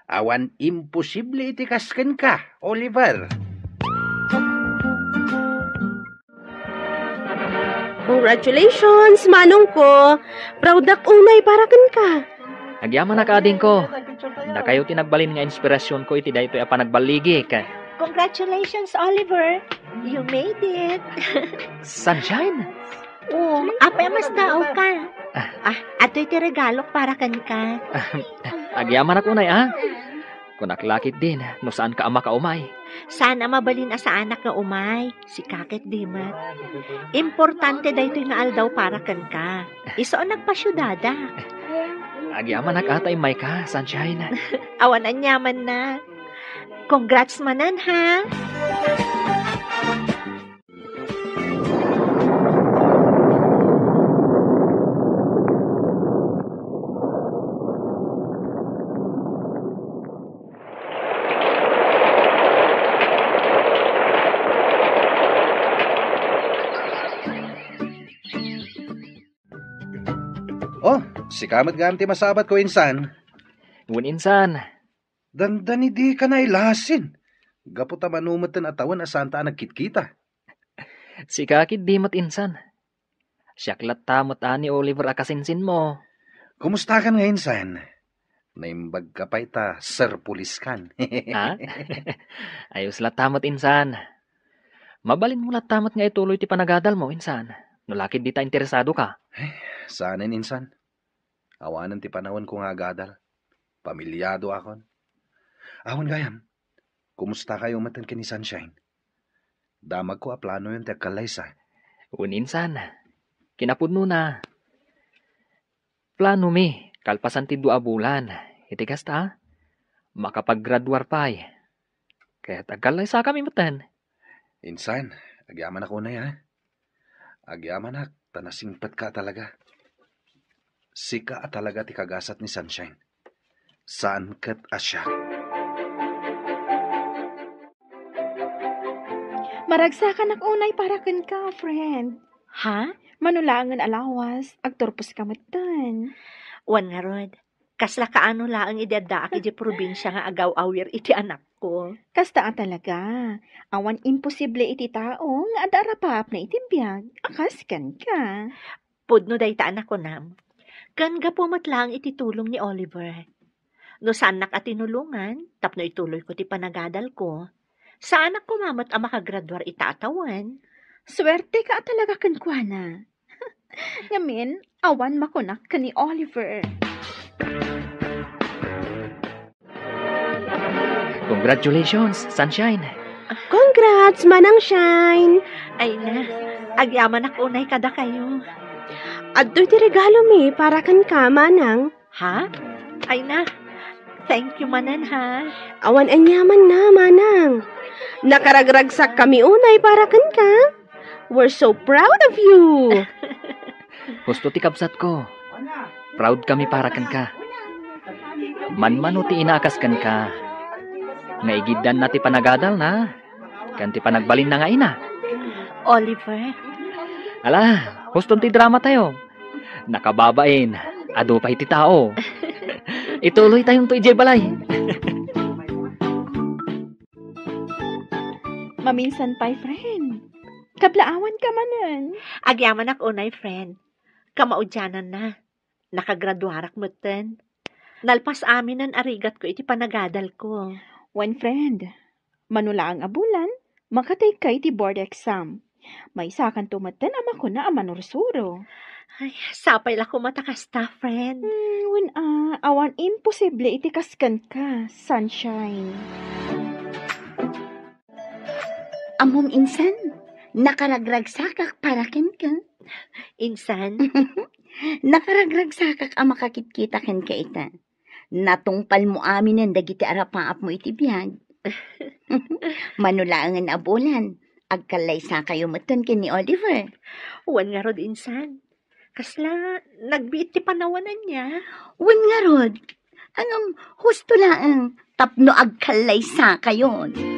Awan imposible iti kas kenka, Oliver. Congratulations, manongko. Proud ak unay para kenka. Agyamanak, adingko. Dakayo ti nagbalin nga inspirasionko iti daytoy a panagballigik. Congratulations, Oliver. You made it. Sunshine? Oh, apay a mas daawka? Ah, adtoy ti regalok para kenka. Agyamanak unay, a? Kunak la ketdin, no saanka a makaumay. Saan a mabalin a saanak nga umay. Sika ketdi met. Importante daytoy nga aldaw para kenka. Isu a nagpasiudadak. Agyamanak a ta immayka, Sunshine. Awan aniamanna. Congrats manen, ha? Oh, sika met gayam ti masabatko, insan. Wen, insan. Dandani dika nailasin. Gapu ta mano metten a tawen a saanta a nagkitkita. Sika ketdi met, insan. Siak latta met a ni Oliver a kasinsinmo. Kumustakan nga, insan? Naimbagka pay ta serpuliskan. Ha? Ayos latta met, insan. Mabalinmo latta met nga ituloy ti panagadalmo, insan. No la ketdi ta interesadoka. Saanen, insan. Awanen ti panawenko nga agadal. Pamiliado akon. Awan gayam, kumustakayo metten ken ni Sunshine? Damagko a planoyon ti agkallaysa. Wen, insan. Kinapudnona, planomi, kalpasan ti dua a bulan, iti kasta, makapaggraduar pay. Ket agkallaysakami metten. Insan, agyamanak unay, a? Agyamanak, ta nasingpetka a talaga. Sika a talaga ti kagasat ni Sunshine. Saan ket a siak. Maragsakanak unay para kenka, friend. Ha? Mano laengen a lawas, agturposka metten. Wen ngarud, kasla kaano laeng idi addaak idiay probinsia nga agaw-awir iti anakko. Kasta a talaga. Awan imposible iti tao nga adda a rapapna iti biag a kas kenka. Pudno dayta a nakunam. Ken gapu met laeng iti tulong ni Oliver. No saannak a tinulongan tapno ituloyko ti panagadalko, saanak koma met a makagraduar ita a tawen. Suerteka a talaga kenkuana. Ngamin, awan makunak ken ni Oliver. Congratulations, Sunshine! Congrats, Manang Shine! Ay na, agyamanak unay kadakayo. Adtoy ti regalomi para kenka, Manang. Ha? Ay na, thank you manen, ha? Awan aniamanna, Manang. Nakaragragsakkami unay para kenka. We're so proud of you! Husto ti kabsatko. Proud kami para kenka. Manmano ti ina a kas kenka nga igiddanna ti panagadalna ken ti panagbalinna nga ina. Oliver. Ala, huston ti drama tayo. Nakababain, adu pay ti tao. Ituloy tayonto idiay balay. Maminsan pay, friend. Kablaawanka manen. Agyamanak unay, friend. Kamaudiananna, nakagraduarak metten. Nalpas aminen a rigatko iti panagadalko. Wen, friend, mano laeng a bulan, makatayka iti board exam. Maysakanto metten a makuna a manursuro. Ay, sapay la koma ta kasta, friend. Hmm, wen a, awan imposible iti kas kenka, Sunshine. Ammom, insan, Nakaragragsakak para kenka. Insan? Nakaragragsakak a makakitkita kenka ita. Natungpalmo aminen dagiti arapaapmo iti biag. Mano laengen a bulan, agkallaysakayo metten ken ni Oliver. Wen ngarud, insan. Kasla nagbiit ti panawananna. Wen ngarud, ngem husto laeng tapno agkallaysakayon.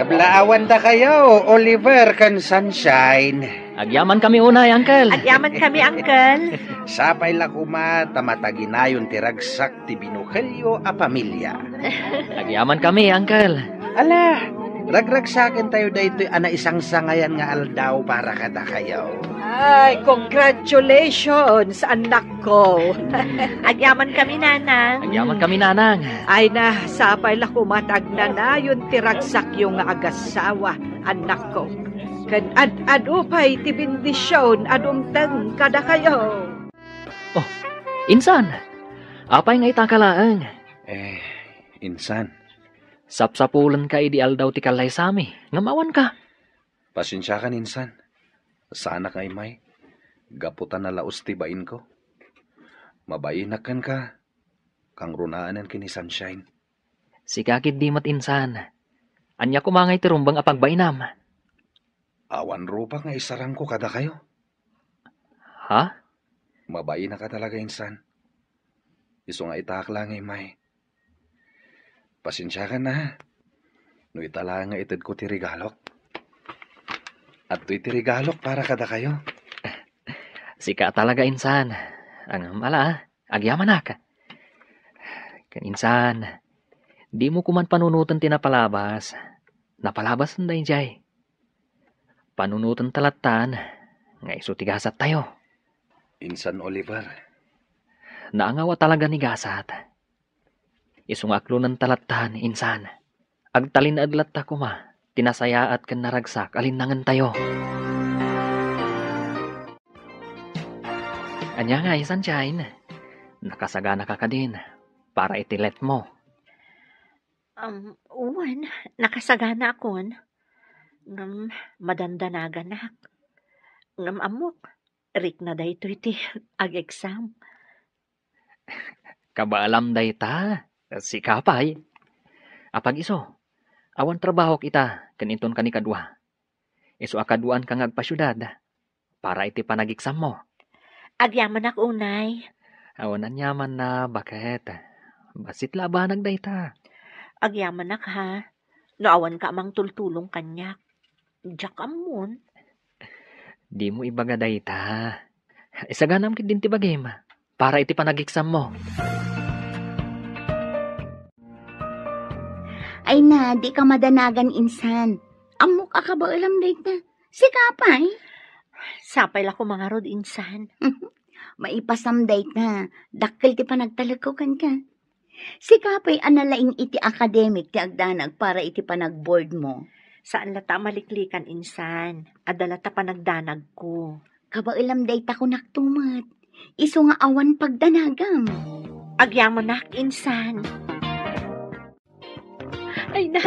Kablaawandakayo, Oliver ken Sunshine. Agyamankami unay, Uncle. Agyamankami, Uncle. Sapay la koma ta mataginayon ti ragsak ti binukelyo a pamilia. Agyamankami, Uncle. Ala, ragragsakentayo daytoy a naisangsangayan nga aldaw para kadakayo. Ay, congratulations, annakko. Agyamankami, Nanang. Agyamankami, Nanang. Ay na, sapay la koma ta agnanayon ti ragsakyo nga agassawa, annakko. Ken ad-adu pay ti bendision a dumteng kadakayo. Oh, insan! Apay nga itaka laeng? Eh, insan. Sapsapulenka idi aldaw ti kallaysami, ngem awanka. Pasensiakan, insan. Saanak nga immay. Gapu ta nalaus ti bainko. Mabainak kenka, kangrunaanen ken ni Sunshine. Sika ketdi met, insan. Ania koma ngay ti rumbeng a pagbainam? Awan rupak nga isarangko kadakayo. Ha? Mabainak a talaga, insan. Isu nga itaak la nga immay. Pasensiakan, ha? No ita laeng nga itedko ti regalok. Adtoy ti regalok para kadakayo. Sika talaga, insan. Ngem ala, agyamanak. Ken insan, dimo koman panunoten ti napalabas. Napalabasen daydiay. Panunotenta lattan nga isu ti gasattayo. Insan Oliver. Naangaw a talaga ni gasat. Isu nga aklonenta lattan, insan. Agtalinaed latta koma ti nasayaat ken naragsak a linnangentayo. Ania ngay, Sunshine? Nakasaganaka kadin para iti letmo? Um, wen, nakasaganaakon. Ngem madandanaganak. Ngem ammok, rikna daytoy ti ag-exam. Kabaelam dayta, sika pay. Apag-isu, awan trabahok ita ken inton kanikadua. Isu a kaduaanka nga agpasiudad para iti panageksammo. Agyamanak unay. Awan aniamanna, baket. Bassit la a banag dayta. Agyamanak, ha. No awanka a mangtultulong kaniak, diak ammon. Dimo ibaga dayta. Isaganam ketdin ti bagim para iti panageksammo. Ay na, dika madanagan, insan. Ammok a kabaelam dayta. Sika pay? Sapay la koma ngarud, insan. Maipasam dayta. Dakkel ti panagtalekko kenka. Sika pay a nalaing iti akademik ti agdanag para iti panagboardmo. Saan latta a maliklikan, insan. Adda latta panagdanagko. Kabaelam dayta kunakto met. Isu nga awan pagdanagam. Agyamanak, insan. Ay na,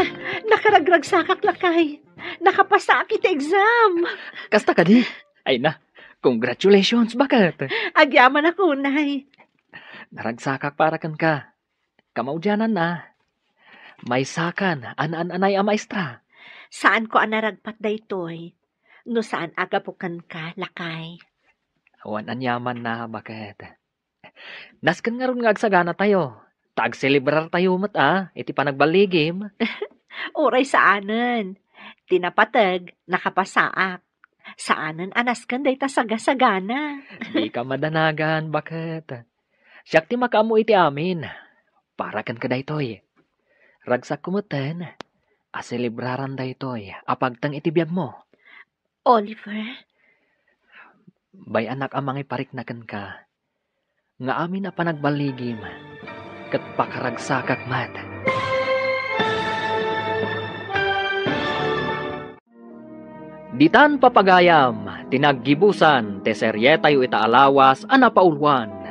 nakaragragsakak, lakay. Nakapasaak iti exam. Kasta kadi? Ay na, congratulations, baket. Agyamanak unay. Naragsakak para kenka. Kamaudiananna, maysakan a naan-anay a maestra. Saanko a naragpat daytoy no saan a gapu kenka, lakay. Awan aniamanna, baket. Nasken ngarud nga agsaganatayo, ta agselebrartayo met a iti panagballigim. Uray saanen. Ti napateg, nakapasaak. Saanen a nasken dayta sagasagana. Dika madanagan, baket. Siak ti makaammo iti amin. Para kenka daytoy. Ragsakko metten a selebraran daytoy a pagteng iti biagmo. Oliver? Bay-anak a mangiparikna kenka nga amin a panagballigim ket pakaragsakak met. Ditan, papagayam, ti naggibusan ti serietayo ita a lawas a napauluan.